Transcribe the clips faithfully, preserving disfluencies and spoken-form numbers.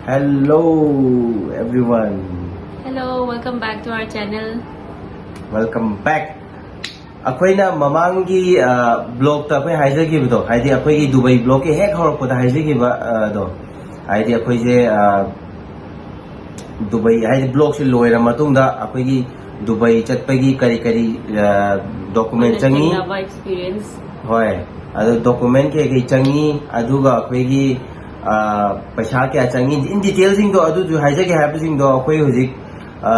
Hello everyone. Hello, welcome back to our channel. Welcome back. ꯑꯩꯈꯣꯏꯅ ꯃꯃꯥꯡꯒꯤ ꯕ꯭ꯂꯣꯛꯇ ꯑꯩꯈꯣꯏ ꯍꯥꯏꯖꯈꯤꯕꯗꯣ, ꯍꯥꯏꯗꯤ ꯑꯩꯈꯣꯏꯒꯤ ꯗꯨꯕꯩ ꯕ꯭ꯂꯣꯛꯀꯤ ꯍꯦꯛ ꯍꯧꯔꯛꯄꯗ ꯍꯥꯏꯖꯈꯤꯕ ꯑ, ꯗꯣ, ꯍꯥꯏꯗꯤ ꯑꯩꯈꯣꯏꯁꯦ ꯑ, ꯗꯨꯕꯩ, ꯍꯥꯏꯗꯤ ꯕ꯭ꯂꯣꯛꯁꯦ ꯂꯣꯏꯔ ꯃꯇꯨꯡꯗ ꯑꯩꯈꯣꯏꯒꯤ ꯗꯨꯕꯩ ꯆꯠꯄꯒꯤ ꯀꯔꯤ ꯀꯔꯤ ꯗꯣꯀꯨꯃꯦꯟ ꯆꯪꯉꯤ, ꯊꯦꯡꯅꯕ ꯑꯦꯛꯁꯄꯤꯔꯤꯌꯦꯟꯁ ꯍꯣꯏ, ꯑꯗꯣ ꯗꯣꯀꯨꯃꯦꯟ ꯀꯩ ꯀꯩ ꯆꯪꯉꯤ, ꯑꯗꯨꯒ ꯑꯩꯈꯣꯏꯒꯤ ꯑ, ꯄꯩꯁꯥ ꯀꯌꯥ ꯆꯪꯉꯤ, ꯏꯟ ꯗꯤꯇꯦꯜꯁꯤꯡꯗꯣ ꯑꯗꯨꯁꯨ ꯍꯥꯏꯖꯒꯦ ꯍꯥꯏꯕꯁꯤꯡꯗꯣ ꯑꯩꯈꯣꯏ ꯍꯧꯖꯤꯛ ꯑ,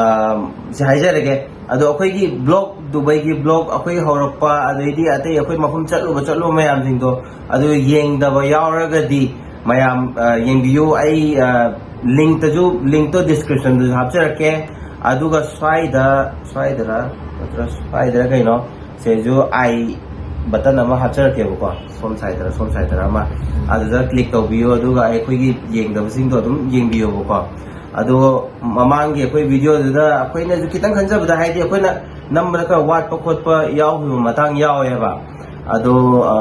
ꯁꯤ ꯍꯥꯏꯖꯔꯒꯦ꯫ ꯑꯗꯣ ꯑꯩꯈꯣꯏꯒꯤ ꯕ꯭ꯂꯣꯛ, ꯗꯨꯕꯩꯒꯤ ꯕ꯭ꯂꯣꯛ ꯑꯩꯈꯣꯏ ꯍꯧꯔꯛꯄ, ꯑꯗꯩꯗꯤ ꯑꯇꯩ ꯑꯩꯈꯣꯏ ꯃꯐꯝ ꯆꯠꯂꯨꯕ ꯆꯠꯂꯨꯕ ꯃꯌꯥꯝꯁꯤꯡꯗꯣ ꯑꯗꯨ ꯌꯦꯡꯗꯕ ꯌꯥꯎꯔꯒꯗꯤ ꯃꯌꯥꯝ ꯑ, ꯌꯦꯡꯕꯤꯌꯨ꯫ ꯑꯩ ꯑ, ꯂꯤꯡꯛꯇꯁꯨ, ꯂꯤꯡꯛꯇꯣ ꯗꯤꯁꯀ꯭ꯔꯤꯞꯁꯟꯗꯁꯨ ꯍꯥꯞꯆꯔꯛꯀꯦ꯫ ꯑꯗꯨꯒ ꯁ꯭ꯋꯥꯏꯗ, ꯁ꯭ꯋꯥꯏꯗꯔ ꯅꯠꯇ꯭ꯔ ꯁ꯭ꯋꯥꯏꯗꯔ ꯀꯩꯅꯣ, ꯁꯤꯁꯨ ꯑꯥꯏ ꯕꯇꯟ ꯑꯃ ꯍꯥꯞꯆꯔꯛꯀꯦꯕꯀꯣ, ꯁꯣꯝ ꯁꯥꯏꯗꯔ ꯁꯣꯝ ꯁꯥꯏꯗꯔ ꯑꯃ, ꯑꯗꯨꯗ ꯀ꯭ꯂꯤꯛ ꯇꯧꯕꯤꯌꯨ꯫ ꯑꯗꯨꯒ ꯑꯩꯈꯣꯏꯒꯤ ꯌꯦꯡꯗꯕꯁꯤꯡꯗꯣ ꯑꯗꯨꯝ ꯌꯦꯡꯕꯤꯌꯣꯕꯀꯣ꯫ ꯑꯗꯣ ꯃꯃꯥꯡꯒꯤ ꯑꯩꯈꯣꯏ ꯚꯤꯗꯤꯑꯣꯗꯨꯗ ꯑꯩꯈꯣꯏꯅꯁꯨ ꯈꯤꯇꯪ ꯈꯟꯖꯕꯗ, ꯍꯥꯏꯗꯤ ꯑꯩꯈꯣꯏꯅ ꯅꯝꯕꯗ ꯈꯔ ꯋꯥꯠꯄ ꯈꯣꯠꯄ ꯌꯥꯎꯈꯤꯕ ꯃꯇꯥꯡ ꯌꯥꯎꯋꯦꯕ꯫ ꯑꯗꯣ ꯑ,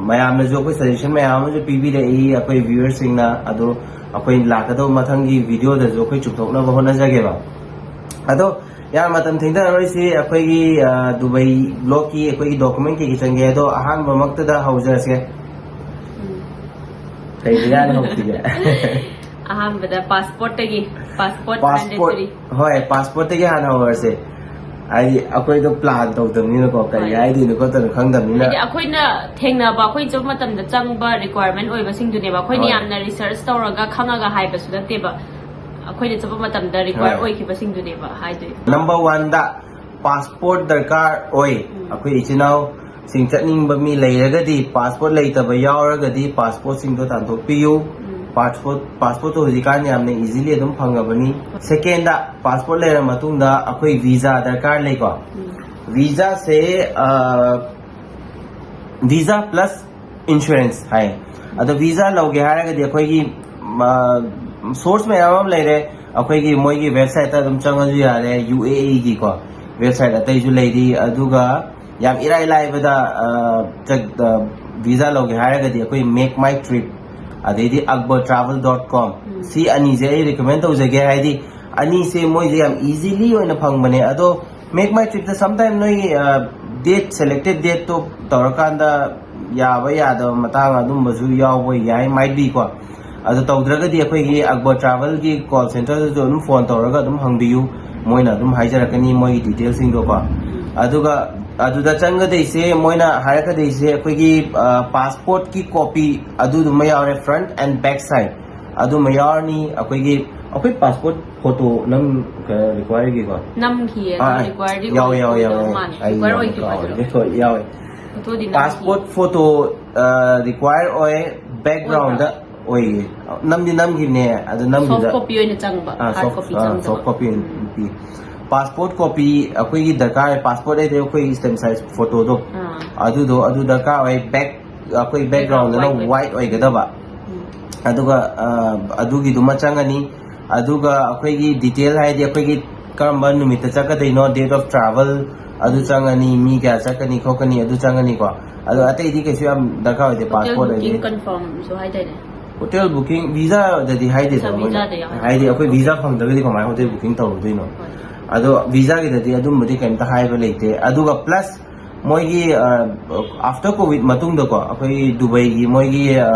ꯃꯌꯥꯝꯅꯁꯨ ꯑꯩꯈꯣꯏ ꯁꯖꯦꯁꯟ ꯃꯌꯥꯝ ꯑꯃꯁꯨ ꯄꯤꯕꯤꯔꯛꯏ ꯑꯩꯈꯣꯏ ꯚ꯭ꯌꯨꯋꯔꯁꯤꯡꯅ꯫ ꯑꯗꯣ ꯑꯩꯈꯣꯏ ꯂꯥꯛꯀꯗꯧꯕ ꯃꯊꯪꯒꯤ ꯚꯤꯗꯤꯑꯣꯗꯁꯨ ꯑꯩꯈꯣꯏ ꯆꯨꯝꯊꯣꯛꯅꯕ ꯍꯣꯠꯅꯖꯒꯦꯕ꯫ ꯑꯗꯣ ꯌꯥꯝ ꯃꯇꯝ ꯊꯦꯡꯊꯔꯔꯣꯏꯁꯤ꯫ ꯑꯩꯈꯣꯏꯒꯤ ꯑ, ꯗꯨꯕꯩ ꯕ꯭ꯂꯣꯛꯀꯤ ꯑꯩꯈꯣꯏꯒꯤ ꯗꯣꯀꯨꯃꯦꯟ ꯀꯩꯀꯩ ꯆꯪꯒꯦ, ꯑꯗꯣ ꯑꯍꯥꯟꯕꯃꯛꯇꯗ ꯍꯧꯖꯔꯁꯦ꯫ ꯀꯩꯗꯒꯤ ꯍꯥꯟꯅ ꯍꯧꯁꯤꯒꯦ? ꯑꯍꯥꯟꯕꯗ ꯄꯥꯁꯄꯣꯔꯠꯇꯒꯤ, ꯄꯥꯁꯄꯣꯔꯠ ꯄꯥꯁꯄꯣꯔꯠ, ꯃꯦꯟꯗꯦꯇꯣꯔꯤ꯫ ꯍꯣꯏ, ꯄꯥꯁꯄꯣꯔꯠꯇꯒꯤ ꯍꯥꯟꯅ ꯍꯧꯔꯁꯦ꯫ ꯍꯥꯏꯗꯤ ꯑꯩꯈꯣꯏꯗꯣ ꯄ꯭ꯂꯥꯟ ꯇꯧꯗꯕꯅꯤꯅꯀꯣ, ꯀꯔꯤ ꯍꯣꯏ꯫ ꯍꯥꯏꯗꯣꯏꯅꯣ ꯈꯣꯠꯇꯣꯏꯅꯣ ꯈꯪꯗꯕꯅꯤꯅ꯫ ꯍꯥꯏꯗꯤ ꯑꯩꯈꯣꯏꯅ ꯊꯦꯡꯅꯕ, ꯑꯩꯈꯣꯏꯅ ꯆꯠꯄ ꯃꯇꯝꯗ ꯆꯪꯕ ꯔꯤꯀ꯭ꯋꯥꯏꯔꯃꯦꯟ ꯑꯣꯏꯕꯁꯤꯡꯗꯨꯅꯦꯕ ꯑꯩꯈꯣꯏꯅ ꯍꯣꯏ꯫ ꯌꯥꯝꯅ ꯔꯤꯁꯔꯁ ꯇꯧꯔꯒ ꯈꯪꯉꯒ ꯍꯥꯏꯕꯁꯨ ꯅꯠꯇꯦꯕ꯫ ꯑꯩꯈꯣꯏꯅ ꯆꯠꯄ ꯃꯇꯝꯗ ꯔꯤꯀ꯭ꯋꯥꯏꯔ ꯍꯣꯏ꯫ ꯑꯣꯏꯈꯤꯕꯁꯤꯡꯗꯨꯅꯦꯕ ꯍꯥꯏꯗꯣꯏꯁꯦ꯫ ꯅꯝꯕꯔ ꯋꯥꯟꯗ ꯄꯥꯁꯄꯣꯔꯠ ꯗꯔꯀꯥꯔ ꯑꯣꯏ꯫ ꯎꯝ꯫ ꯑꯩꯈꯣꯏ ꯏꯆꯤꯟ ꯏꯅꯥꯎꯁꯤꯡ ꯆꯠꯅꯤꯡꯕ ꯃꯤ ꯂꯩꯔꯒꯗꯤ, ꯄꯥꯁꯄꯣꯔꯠ ꯂꯩꯇꯕ ꯌꯥꯎꯔꯒꯗꯤ ꯄꯥꯁꯄꯣꯔꯠꯁꯤꯡꯗꯣ ꯇꯥꯟꯊꯣꯛꯄꯤꯌꯨ꯫ ꯎꯝ꯫ ꯄꯥꯁꯄꯣꯔꯠ, ꯄꯥꯁꯄꯣꯔꯠꯇꯣ ꯍꯧꯖꯤꯛꯀꯥꯟ ꯌꯥꯝꯅ ꯏꯖꯤꯂꯤ ꯑꯗꯨꯝ ꯐꯪꯉꯕꯅꯤ꯫ ꯁꯦꯀꯦꯟꯗ, ꯄꯥꯁꯄꯣꯔꯠ ꯂꯩꯔ ꯃꯇꯨꯡꯗ ꯑꯩꯈꯣꯏ ꯚꯤꯖꯥ ꯗꯔꯀꯥꯔ ꯂꯩꯀꯣ꯫ ꯎꯝ꯫ ꯚꯤꯖꯥꯁꯦ, ꯑ, ꯚꯤꯖꯥ ꯄ꯭ꯂꯁ ꯏꯟꯁꯨꯔꯦꯟꯁ ꯍꯥꯏ꯫ ꯑꯗꯣ ꯚꯤꯖꯥ ꯂꯧꯒꯦ ꯍꯥꯏꯔꯒꯗꯤ ꯑꯩꯈꯣꯏꯒꯤ, ꯑ, ꯁꯣꯔꯁ ꯃꯌꯥꯝ ꯑꯃ ꯂꯩꯔꯦ꯫ ꯑꯩꯈꯣꯏꯒꯤ ꯃꯣꯏꯒꯤ ꯋꯦꯕꯁꯥꯏꯠꯇ ꯑꯗꯨꯝ ꯆꯪꯉꯁꯨ ꯌꯥꯔꯦ, ꯌꯨ ꯑꯦ ꯏꯒꯤꯀꯣ ꯋꯦꯕꯁꯥꯏꯠ ꯑꯇꯩꯁꯨ ꯂꯩꯔꯤ꯫ ꯑꯗꯨꯒ ꯌꯥꯝ ꯏꯔꯥꯏ ꯂꯥꯏꯕꯗ, ꯑ, ꯆꯠ-, ꯑ, ꯚꯤꯖꯥ ꯂꯧꯒꯦ ꯍꯥꯏꯔꯒꯗꯤ ꯑꯩꯈꯣꯏ Make My Trip ꯑꯗꯩꯗꯤ Akbar Travel dot com, ꯁꯤ ꯑꯅꯤꯁꯦ ꯑꯩ recommend ꯇꯧꯖꯒꯦ꯫ ꯍꯥꯏꯗꯤ ꯑꯅꯤꯁꯦ ꯃꯣꯏꯁꯦ ꯌꯥꯝ easily ꯑꯣꯏꯅ ꯐꯪꯕꯅꯦ꯫ ꯑꯗꯣ Make My Trip ꯇ sometime ꯅꯣꯏ date, selected date ꯇꯣ ꯇꯧꯔꯀꯥꯟꯗ ꯌꯥꯕ ꯌꯥꯗꯕ ꯃꯇꯥꯡ ꯑꯗꯨꯝꯕꯁꯨ ꯌꯥꯎꯕ ꯌꯥꯏ, might be ꯀꯣ꯫ ꯑꯗꯨ ꯇꯧꯗ꯭ꯔꯒꯗꯤ ꯑꯩꯈꯣꯏꯒꯤ Akbar Travel ꯒꯤ call center ꯗꯁꯨ ꯑꯗꯨꯝ phone ꯇꯧꯔꯒ ꯑꯗꯨꯝ ꯍꯪꯕꯤꯌꯨ, ꯃꯣꯏꯅ ꯑꯗꯨꯝ ꯍꯥꯏꯖꯔꯛꯀꯅꯤ ꯃꯣꯏꯒꯤ detail ꯁꯤꯡꯗꯣꯀꯣ꯫ ꯑꯗꯨꯒ ꯑꯗꯨꯗ ꯆꯪꯒꯗꯣꯏꯁꯦ, ꯃꯣꯏꯅ ꯍꯥꯏꯔꯛꯀꯗꯣꯏꯁꯦ ꯑꯩꯈꯣꯏꯒꯤ passport ꯀꯤ copy ꯑꯗꯨꯗꯨꯃ ꯌꯥꯎꯔꯦ, front and back side ꯑꯗꯨꯃ ꯌꯥꯎꯔꯅꯤ꯫ ꯑꯩꯈꯣꯏꯒꯤ, ꯑꯩꯈꯣꯏ passport photo ꯅꯝ require ꯒꯤꯀꯣ꯫ ꯅꯝꯈꯤꯌꯦ ꯑꯗꯣ ꯑꯥ, require ꯗꯤ ꯌꯥꯎꯋꯦ, ꯌꯥꯎꯋꯦ, ꯑꯣꯏꯗꯧ ꯌꯥꯎꯋꯦ꯫ ꯃꯥꯜꯂꯦ꯫ ꯑꯩ require ꯌꯥꯝ ꯑꯣꯏꯈꯤꯕ ꯀꯥꯎꯔꯦ꯫ ꯑꯗꯨꯗꯣ꯫ ꯍꯣꯏ, ꯌꯥꯎꯋꯦ꯫ Photo ꯗꯤ ꯅꯝꯈꯤ꯫ Passport photo require ꯑꯣꯏ, background ꯗ ꯑꯣꯏꯌꯦ꯫ ꯅꯝꯗꯤ ꯅꯝꯈꯤꯕꯅꯦ, ꯑꯗꯨ ꯅꯝꯈꯤꯕꯗ soft copy ꯑꯣꯏꯅ ꯆꯪꯕ, ꯑꯥ, hard soft, copy ꯑꯥ, ꯆꯪꯗꯕ꯫ Soft copy ꯑꯣꯏꯅ ꯄꯤ꯫ Passport copy ꯑꯩꯈꯣꯏꯒꯤ ꯗꯔꯀꯥꯔ ꯑꯣꯏ, passport ꯍꯥꯏꯗꯤ ꯑꯩꯈꯣꯏꯒꯤ stamp size photo ꯗꯣ꯫ ꯑꯥ꯫ ꯑꯗꯨꯗꯣ, ꯑꯗꯨ ꯗꯔꯀꯥꯔ ꯑꯣꯏ꯫ Back, ꯑꯩꯈꯣꯏ background ꯗꯅ white ꯑꯣꯏꯕ꯫ White ꯑꯣꯏꯒꯗꯕ꯫ ꯑꯗꯨꯒ, ꯑ, ꯑꯗꯨꯒꯤꯗꯨꯃ ꯆꯪꯉꯅꯤ꯫ ꯑꯗꯨꯒ ꯑꯩꯈꯣꯏꯒꯤ detail ꯍꯥꯏꯗꯤ ꯑꯩꯈꯣꯏꯒꯤ ꯀꯔꯝꯕ ꯅꯨꯃꯤꯠꯇ ꯆꯠꯀꯗꯣꯏꯅꯣ, date of travel, ꯑꯗꯨ ꯆꯪꯉꯅꯤ, ꯃꯤ ꯀꯌꯥ ꯆꯠꯀꯅꯤ ꯈꯣꯠꯀꯅꯤ ꯑꯗꯨ ꯆꯪꯉꯅꯤꯀꯣ꯫ ꯑꯗꯣ ꯑꯇꯩꯗꯤ ꯀꯩꯁꯨ ꯌꯥꯝ ꯗꯔꯀꯥꯔ ꯑꯣꯏꯗꯦ, hotel passport booking ꯑꯣꯏꯗꯤ꯫ Confirm ꯁꯨ ꯍꯥꯏꯗꯥꯏꯅꯦ? Hotel booking, visa ꯗꯗꯤ ꯍꯥꯏꯗꯦꯗ ꯑꯆꯥ, ꯃꯣꯏꯅ꯫ Visa ꯗ ꯌꯥꯎꯍꯟꯗꯦ꯫ ꯍꯥꯏꯗꯤ ꯑꯩꯈꯣꯏ visa ꯐꯪꯗ꯭ꯔꯒꯗꯤ ꯀꯃꯥꯏꯅ hotel booking ꯇꯧꯔꯨꯗꯣꯏꯅꯣ? ꯍꯣꯏ꯫ ꯑꯗꯣ visa ꯒꯤꯗꯗꯤ ꯑꯗꯨꯝꯕꯗꯤ ꯀꯩꯝꯇ ꯍꯥꯏꯕ ꯂꯩꯇꯦ꯫ ꯑꯗꯨꯒ plus ꯃꯣꯏꯒꯤ, ꯑ, after covid ꯃꯇꯨꯡꯗꯀꯣ, ꯑꯩꯈꯣꯏꯒꯤ ꯗꯨꯕꯩꯒꯤ ꯃꯣꯏꯒꯤ, ꯑ,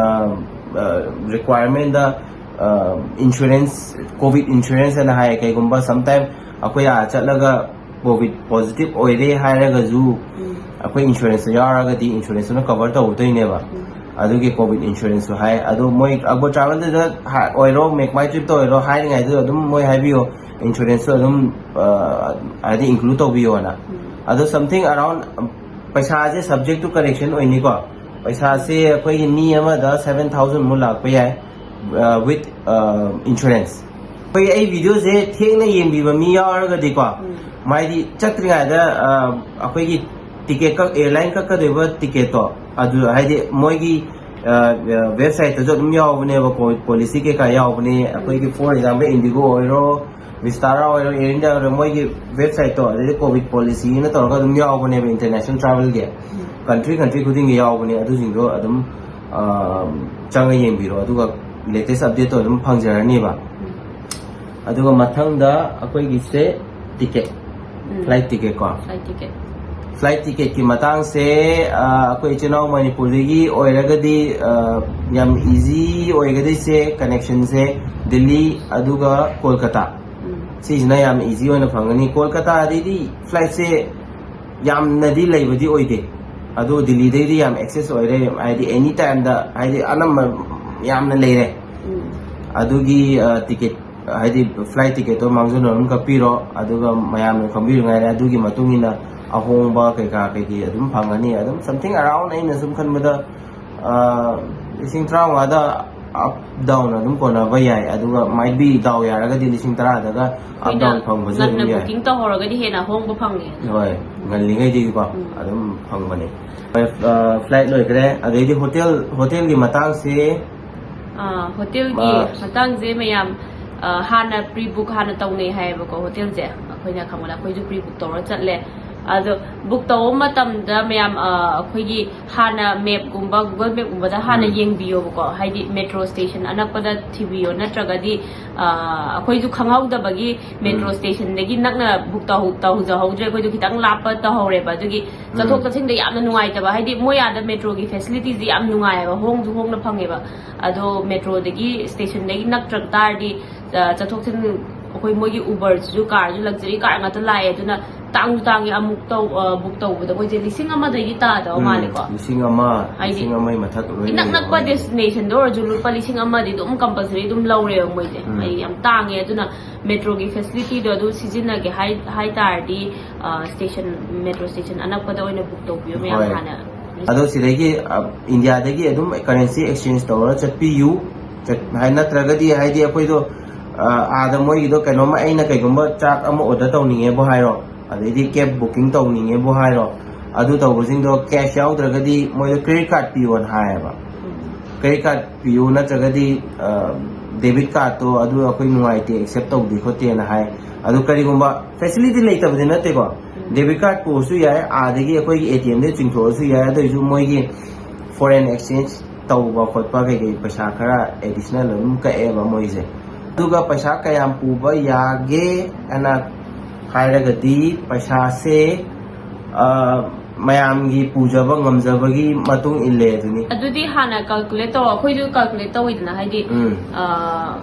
ꯑ, requirement ꯗ, ꯑ, insurance, covid insurance ꯍꯥꯏꯅ ꯍꯥꯏ꯫ ꯀꯩꯒꯨꯝꯕ sometime ꯑꯩꯈꯣꯏ ꯑꯥ ꯆꯠꯂꯒ covid positive ꯑꯣꯏꯔꯦ ꯍꯥꯏꯔꯒꯁꯨ, ꯎꯝ꯫ ꯑꯩꯈꯣꯏ insurance ꯇ ꯌꯥꯎꯔꯒꯗꯤ insurance ꯇꯨꯅ cover ꯇꯧꯗꯣꯏꯅꯦꯕ꯫ ꯎꯝ꯫ ꯑꯗꯨꯒꯤ covid insurance ꯁꯨ ꯍꯥꯏ꯫ ꯑꯗꯣ ꯃꯣꯏ Akbar Travel ꯗ ꯍꯥ-, ꯑꯣꯏꯔꯣ, Make My Trip ꯇ ꯑꯣꯏꯔꯣ, ꯍꯥꯏꯔꯤꯉꯩꯗꯨꯗ ꯑꯗꯨꯝ ꯃꯣꯏ ꯍꯥꯏꯕꯤꯌꯣ, insurance ꯁꯨ ꯑꯗꯨꯝ, ꯑ, ꯍꯥꯏꯗꯤ include ꯇꯧꯕꯤꯌꯣꯅ꯫ ꯎꯝ꯫ ꯑꯗꯣ something around, ꯄꯩꯁꯥꯁꯦ subject to correction ꯑꯣꯏꯅꯤꯀꯣ꯫ ꯄꯩꯁꯥꯁꯦ ꯑꯩꯈꯣꯏꯒꯤ ꯃꯤ ꯑꯃꯗ seven thousand ꯃꯨꯛ ꯂꯥꯛꯄ ꯌꯥꯏ, ꯑ, with, ꯑ, insurance꯫ ꯑꯩꯈꯣꯏ ꯑꯩ video ꯁꯦ ꯊꯦꯡꯅ ꯌꯦꯡꯕꯤꯕ ꯃꯤ ꯌꯥꯎꯔꯒꯗꯤꯀꯣ, ꯎꯝ꯫ ꯃꯥꯏꯗꯤ ꯆꯠꯇ꯭ꯔꯤꯉꯩꯗ, ꯑ, ꯑꯩꯈꯣꯏꯒꯤ ticket ꯀꯛ-, airline ꯀꯛꯀꯗꯣꯏꯕ ticket ꯇꯣ, ꯑꯗꯨ ꯍꯥꯏꯗꯤ ꯃꯣꯏꯒꯤ, ꯑ, ꯑ, website ꯇꯁꯨ ꯑꯗꯨꯝ ꯌꯥꯎꯕꯅꯦꯕ, ꯀꯣ-, policy ꯀꯩꯀꯥ ꯌꯥꯎꯕꯅꯦ꯫ ꯑꯩꯈꯣꯏꯒꯤ, for example, IndiGo ꯑꯣꯏꯔꯣ, Vistara ꯑꯣꯏꯔꯣ, Air India ꯑꯣꯏꯔꯣ, ꯃꯣꯏꯒꯤ website ꯇꯣ, ꯑꯗꯩꯗꯤ covid policy ꯅ ꯇꯧꯔꯒ ꯑꯗꯨꯝ ꯌꯥꯎꯕꯅꯦꯕ international travel ꯒꯤ꯫ ꯎꯝ꯫ Country, country ꯈꯨꯗꯤꯡꯒꯤ ꯌꯥꯎꯕꯅꯦ꯫ ꯑꯗꯨꯁꯤꯡꯗꯣ ꯑꯗꯨꯝ ꯑ, ꯆꯪꯉ ꯌꯦꯡꯕꯤꯔꯣ, ꯑꯗꯨꯒ latest update ꯇꯣ ꯑꯗꯨꯝ ꯐꯪꯖꯔꯅꯤꯕ꯫ ꯑꯗꯨꯒ ꯃꯊꯪꯗ ꯑꯩꯈꯣꯏꯒꯤꯁꯦ ticket, flight ticket ꯀꯣ꯫ Flight ticket. Flight ticket ꯀꯤ ꯃꯇꯥꯡꯁꯦ, ꯑ, ꯑꯩꯈꯣꯏ ꯏꯆꯤꯜ ꯏꯅꯥꯎ ꯃꯅꯤꯄꯨꯔꯗꯒꯤ ꯑꯣꯏꯔꯒꯗꯤ, ꯑ, ꯌꯥꯝ easy ꯑꯣꯏꯒꯗꯣꯏꯁꯦ connection ꯁꯦ ꯗꯤꯜꯂꯤ ꯑꯗꯨꯒ ꯀꯣꯜꯀꯇꯥ꯫ ꯁꯤꯁꯤꯅ ꯌꯥꯝ easy ꯑꯣꯏꯅ ꯐꯪꯒꯅꯤ꯫ ꯀꯣꯜꯀꯇꯥꯗꯩꯗꯤ flight ꯁꯦ ꯌꯥꯝꯅꯗꯤ ꯂꯩꯕꯗꯤ ꯑꯣꯏꯗꯦ, ꯑꯗꯣ ꯗꯤꯜꯂꯤꯗꯩꯗꯤ ꯌꯥꯝ access ꯑꯣꯏꯔꯦ, ꯍꯥꯏꯗꯤ any time ꯗ, ꯍꯥꯏꯗꯤ ꯑꯅꯝꯕ ꯌꯥꯝꯅ ꯂꯩꯔꯦ꯫ ꯑꯗꯨꯒꯤ, ꯑ, ticket, ꯍꯥꯏꯗꯤ flight ticket ꯇꯣ ꯃꯥꯡꯖꯧꯅꯅ ꯑꯗꯨꯝ ꯀꯛꯄꯤꯔꯣ, ꯑꯗꯨꯒ ꯃꯌꯥꯝꯅ ꯈꯪꯕꯤꯔꯨ ꯉꯥꯏꯔꯦ꯫ ꯑꯗꯨꯒꯤ ꯃꯇꯨꯡ ꯏꯟꯅ ꯑꯍꯣꯡꯕ ꯀꯩꯀꯥ ꯀꯩꯀꯩ ꯑꯗꯨꯝ ꯐꯪꯒꯅꯤ꯫ ꯑꯗꯨꯝ something around, ꯑꯩꯅ ꯁꯨꯝ ꯈꯟꯕꯗ, ꯑ, ꯂꯤꯁꯤꯡ ꯇꯔꯥꯃꯉꯥꯗ up down ꯑꯗꯨꯝ ꯀꯣꯟꯅꯕ ꯌꯥꯏ꯫ ꯑꯗꯨꯒ might be ꯗꯥꯎ ꯌꯥꯔꯒꯗꯤ ꯂꯤꯁꯤꯡ ꯇꯔꯥꯗꯒ up down ꯐꯪꯕꯁꯨ ꯑꯗꯨꯝ ꯉꯟꯅ ꯌꯥꯏ꯫ Booking ꯇꯧꯍꯧꯔꯒꯗꯤ ꯍꯦꯟꯅ ꯑꯍꯣꯡꯕ ꯐꯪꯉꯦ꯫ ꯍꯣꯏ, ꯉꯜꯂꯤꯉꯩꯗꯒꯤꯀꯣ ꯑꯗꯨꯝ ꯐꯪꯕꯅꯦ꯫ ꯍꯣꯏ, ꯑ, flight ꯂꯣꯏꯈ꯭ꯔꯦ꯫ ꯑꯗꯩꯗꯤ hotel, hotel ꯒꯤ ꯃꯇꯥꯡꯁꯦ, ꯑꯥ, hotel ꯒꯤ ꯃꯇꯥꯡꯁꯦ ꯃꯌꯥꯝ, ꯑ, ꯍꯥꯟꯅ pre book ꯍꯥꯟꯅ ꯇꯧꯅꯩ ꯍꯥꯏꯌꯦꯕꯀꯣ hotel ꯁꯦ꯫ ꯑꯩꯈꯣꯏꯅ ꯈꯪꯕꯗ ꯑꯩꯈꯣꯏꯁꯨ pre book ꯇꯧꯔ ꯆꯠꯂꯦ꯫ ꯑꯗꯣ book ꯇꯧꯕ ꯃꯇꯝꯗ ꯃꯌꯥꯝ, ꯑ, ꯑꯩꯈꯣꯏꯒꯤ ꯍꯥꯟꯅ map ꯀꯨꯝꯕ, Google Map ꯀꯨꯝꯕꯗ ꯍꯥꯟꯅ ꯌꯦꯡꯕꯤꯌꯣꯕꯀꯣ꯫ ꯍꯥꯏꯗꯤ metro station ꯑꯅꯛꯄꯗ ꯊꯤꯕꯤꯌꯣ, ꯅꯠꯇ꯭ꯔꯒꯗꯤ, ꯑ, ꯑꯩꯈꯣꯏꯁꯨ ꯈꯪꯍꯧꯗꯕꯒꯤ metro station ꯗꯒꯤ ꯅꯛꯅ book ꯇꯧꯍꯧ-, ꯇꯧꯖꯍꯧꯗ꯭ꯔꯦ꯫ ꯑꯩꯈꯣꯏꯗꯣ ꯈꯤꯇꯪ ꯂꯥꯞꯄ ꯇꯧꯍꯧꯔꯦꯕ꯫ ꯑꯗꯨꯒꯤ ꯆꯠꯊꯣꯛ ꯆꯠꯁꯤꯟꯗ ꯌꯥꯝꯅ ꯅꯨꯡꯉꯥꯏꯇꯕ, ꯍꯥꯏꯗꯤ ꯃꯣꯏ ꯑꯥꯗ metro ꯒꯤ facility ꯁꯦ ꯌꯥꯝ ꯅꯨꯡꯉꯥꯏꯌꯦꯕ, ꯍꯣꯡꯁꯨ ꯍꯣꯡꯅ ꯐꯪꯉꯦꯕ꯫ ꯑꯗꯣ metro ꯗꯒꯤ station ꯗꯒꯤ ꯅꯛꯇ꯭ꯔ ꯇꯥꯔꯗꯤ, ꯑ, ꯆꯠꯊꯣꯛ ꯆꯠꯁꯤꯟ, ꯑꯩꯈꯣꯏ ꯃꯣꯏꯒꯤ Uber ꯁꯤꯁꯨ, car ꯁꯨ luxury car ꯉꯥꯛꯇ ꯂꯥꯛꯑꯦ꯫ ꯑꯗꯨꯅ ꯇꯥꯡꯁꯨ ꯇꯥꯡꯉꯦ꯫ ꯑꯃꯨꯛ ꯇꯧ-, ꯑ, book ꯇꯧꯕꯗ ꯃꯣꯏꯁꯦ ꯂꯤꯁꯤꯡ ꯑꯃꯗꯒꯤ ꯇꯥꯗꯕ ꯃꯥꯜꯂꯦꯀꯣ꯫ ꯂꯤꯁꯤꯡ ꯑꯃ, ꯍꯥꯏꯗꯤ ꯂꯤꯁꯤꯡ ꯑꯃꯒꯤ ꯃꯊꯛ ꯂꯣꯏ ꯏꯅꯛ ꯂꯩꯌꯦ ꯅꯛꯄ ꯃꯣꯏꯒꯤ꯫ Destination ꯗ ꯑꯣꯏꯔꯁꯨ ꯂꯨꯄꯥ ꯂꯤꯁꯤꯡ ꯑꯃꯗꯤ ꯑꯗꯨꯝ compulsory ꯑꯗꯨꯝ ꯂꯧꯔꯦꯕ ꯃꯣꯏꯁꯦ꯫ ꯍꯥꯏꯗꯤ ꯌꯥꯝ ꯇꯥꯡꯉꯦ꯫ ꯑꯗꯨꯅ metro ꯒꯤ facility ꯗꯣ ꯑꯗꯨ ꯁꯤꯖꯤꯟꯅꯒꯦ ꯍꯥꯏ, ꯍꯥꯏ ꯇꯥꯔꯗꯤ, ꯑ, station, metro station ꯑꯅꯛꯄꯗ ꯑꯣꯏꯅ book ꯇꯧꯕꯤꯌꯣ ꯃꯌꯥꯝ ꯍꯣꯏ꯫ ꯍꯥꯟꯅ꯫ ꯑꯗꯣ ꯁꯤꯗꯒꯤ, ꯑ, India ꯗꯒꯤ ꯑꯗꯨꯝ currency exchange ꯇꯧꯔꯒ ꯆꯠꯄꯤꯌꯨ꯫ ꯆꯠ-, ꯍꯥꯏ-, ꯅꯠꯇ꯭ꯔꯒꯗꯤ ꯍꯥꯏꯗꯤ ꯑꯩꯈꯣꯏꯗꯣ, ꯑ, ꯑꯥꯗ ꯃꯣꯏꯒꯤꯗꯣ ꯀꯩꯅꯣꯝꯃ, ꯑꯩꯅ ꯀꯩꯒꯨꯝꯕ ꯆꯥꯛ ꯑꯃ order ꯇꯧꯅꯤꯡꯉꯦꯕꯨ ꯍꯥꯏꯔꯣ, ꯑꯗꯩꯗꯤ cab booking ꯇꯧꯅꯤꯡꯉꯦꯕꯨ ꯍꯥꯏꯔꯣ, ꯑꯗꯨ ꯇꯧꯕꯁꯤꯡꯗꯣ cash ꯌꯥꯎꯗ꯭ꯔꯒꯗꯤ ꯃꯣꯏꯗꯣ credit card ꯄꯤꯌꯣꯅ ꯍꯥꯏꯌꯦꯕ꯫ Credit card ꯄꯤꯌꯨ, ꯅꯠꯇ꯭ꯔꯒꯗꯤ, ꯑ, debit card ꯇꯣ ꯑꯗꯨ ꯑꯩꯈꯣꯏ ꯅꯨꯡꯉꯥꯏꯇꯦ, accept ꯇꯧꯗꯦ ꯈꯣꯠꯇꯦꯅ ꯍꯥꯏ꯫ ꯑꯗꯨ ꯀꯔꯤꯒꯨꯝꯕ facility ꯂꯩꯇꯕꯗꯤ ꯅꯠꯇꯦꯀꯣ, debit card ꯄꯨꯔꯁꯨ ꯌꯥꯏ, ꯑꯥꯗꯒꯤ ꯑꯩꯈꯣꯏꯒꯤ A T M ꯗꯒꯤ ꯆꯤꯡꯊꯣꯛꯑꯁꯨ ꯌꯥꯏ꯫ ꯑꯗꯨ ꯑꯣꯏꯔꯁꯨ ꯃꯣꯏꯒꯤ foreign exchange ꯇꯧꯕ ꯈꯣꯠꯄ ꯀꯩꯀꯩ ꯄꯩꯁꯥ ꯈꯔ additional ꯑꯗꯨꯝ ꯀꯛꯑꯦꯕ ꯃꯣꯏꯁꯦ꯫ ꯑꯗꯨꯒ ꯄꯩꯁꯥ ꯀꯌꯥꯝ ꯄꯨꯕ ꯌꯥꯒꯦ ꯍꯥꯏꯅ ꯍꯥꯏꯔꯒꯗꯤ, ꯄꯩꯁꯥꯁꯦ, ꯑ, ꯃꯌꯥꯝꯒꯤ ꯄꯨꯖꯕ ꯉꯝꯖꯕꯒꯤ ꯃꯇꯨꯡ ꯏꯜꯂꯦ ꯑꯗꯨꯅꯤ꯫ ꯑꯗꯨꯗꯤ ꯍꯥꯟꯅ calculate ꯇꯧ, ꯑꯩꯈꯣꯏꯁꯨ calculate ꯇꯧꯋꯤꯗꯅ, ꯍꯥꯏꯗꯤ, ꯎꯝ꯫ ꯑ,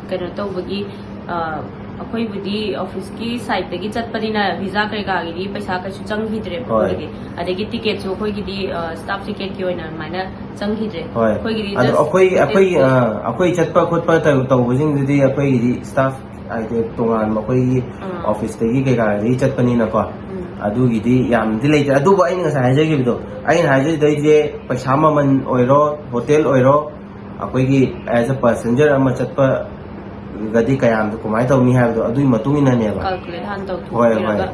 ꯀꯩꯅꯣ ꯇꯧꯕꯒꯤ, ꯑ, ꯑꯩꯈꯣꯏꯕꯨꯗꯤ office ꯀꯤ side ꯇꯒꯤ ꯆꯠꯄꯅꯤꯅ visa ꯀꯩꯀꯥꯒꯤꯗꯤ ꯄꯩꯁꯥ ꯀꯩꯁꯨ ꯆꯪꯈꯤꯗ꯭ꯔꯦꯕ꯫ ꯍꯣꯏ꯫ ꯑꯩꯈꯣꯏꯒꯤꯗꯤ, ꯑꯗꯒꯤ ticket ꯁꯨ ꯑꯩꯈꯣꯏꯒꯤꯗꯤ, ꯑ, staff ticket ꯀꯤ ꯑꯣꯏꯅ ꯑꯗꯨꯃꯥꯏꯅ ꯆꯪꯈꯤꯗ꯭ꯔꯦ꯫ ꯍꯣꯏ꯫ ꯑꯩꯈꯣꯏꯒꯤꯗꯤ ꯑꯗꯣ just ꯑꯩꯈꯣꯏ, ꯑꯩꯈꯣꯏ, ticket ꯑ, ꯑꯩꯈꯣꯏ ꯆꯠꯄ ꯈꯣꯠꯄ ꯇꯧ-, ꯇꯧꯕꯁꯤꯡꯗꯨꯗꯤ ꯑꯩꯈꯣꯏꯒꯤꯗꯤ staff ꯍꯥꯏꯗꯤ ꯇꯣꯉꯥꯟꯕ ꯑꯩꯈꯣꯏꯒꯤ ꯑꯥ꯫ Office ꯇꯒꯤ ꯀꯩꯀꯥꯗꯒꯤ ꯆꯠꯄꯅꯤꯅꯀꯣ, ꯎꯝ꯫ ꯑꯗꯨꯒꯤꯗꯤ ꯌꯥꯝꯗꯤ ꯂꯩꯇ꯭ꯔꯦ꯫ ꯑꯗꯨꯕꯨ ꯑꯩꯅ ꯉꯁꯥꯏ ꯍꯥꯏꯖꯈꯤꯕꯗꯣ, ꯑꯩꯅ ꯍꯥꯏꯖꯈꯤꯗꯣꯏꯁꯦ ꯄꯩꯁꯥ ꯃꯃꯜ ꯑꯣꯏꯔꯣ, hotel ꯑꯣꯏꯔꯣ, ꯑꯩꯈꯣꯏꯒꯤ as a passenger ꯑꯃ ꯆꯠꯄꯒꯗꯤ ꯀꯌꯥꯝꯗꯣ ꯀꯃꯥꯏꯅ ꯇꯧꯅꯤ ꯍꯥꯏꯕꯗꯣ ꯑꯗꯨꯒꯤ ꯃꯇꯨꯡ ꯏꯟꯅꯅꯦꯕ꯫ Calculate ꯍꯥꯟꯅ ꯍꯣꯏ, ꯍꯣꯏ꯫ ꯇꯧꯊꯣꯛꯄꯤꯔꯒ꯫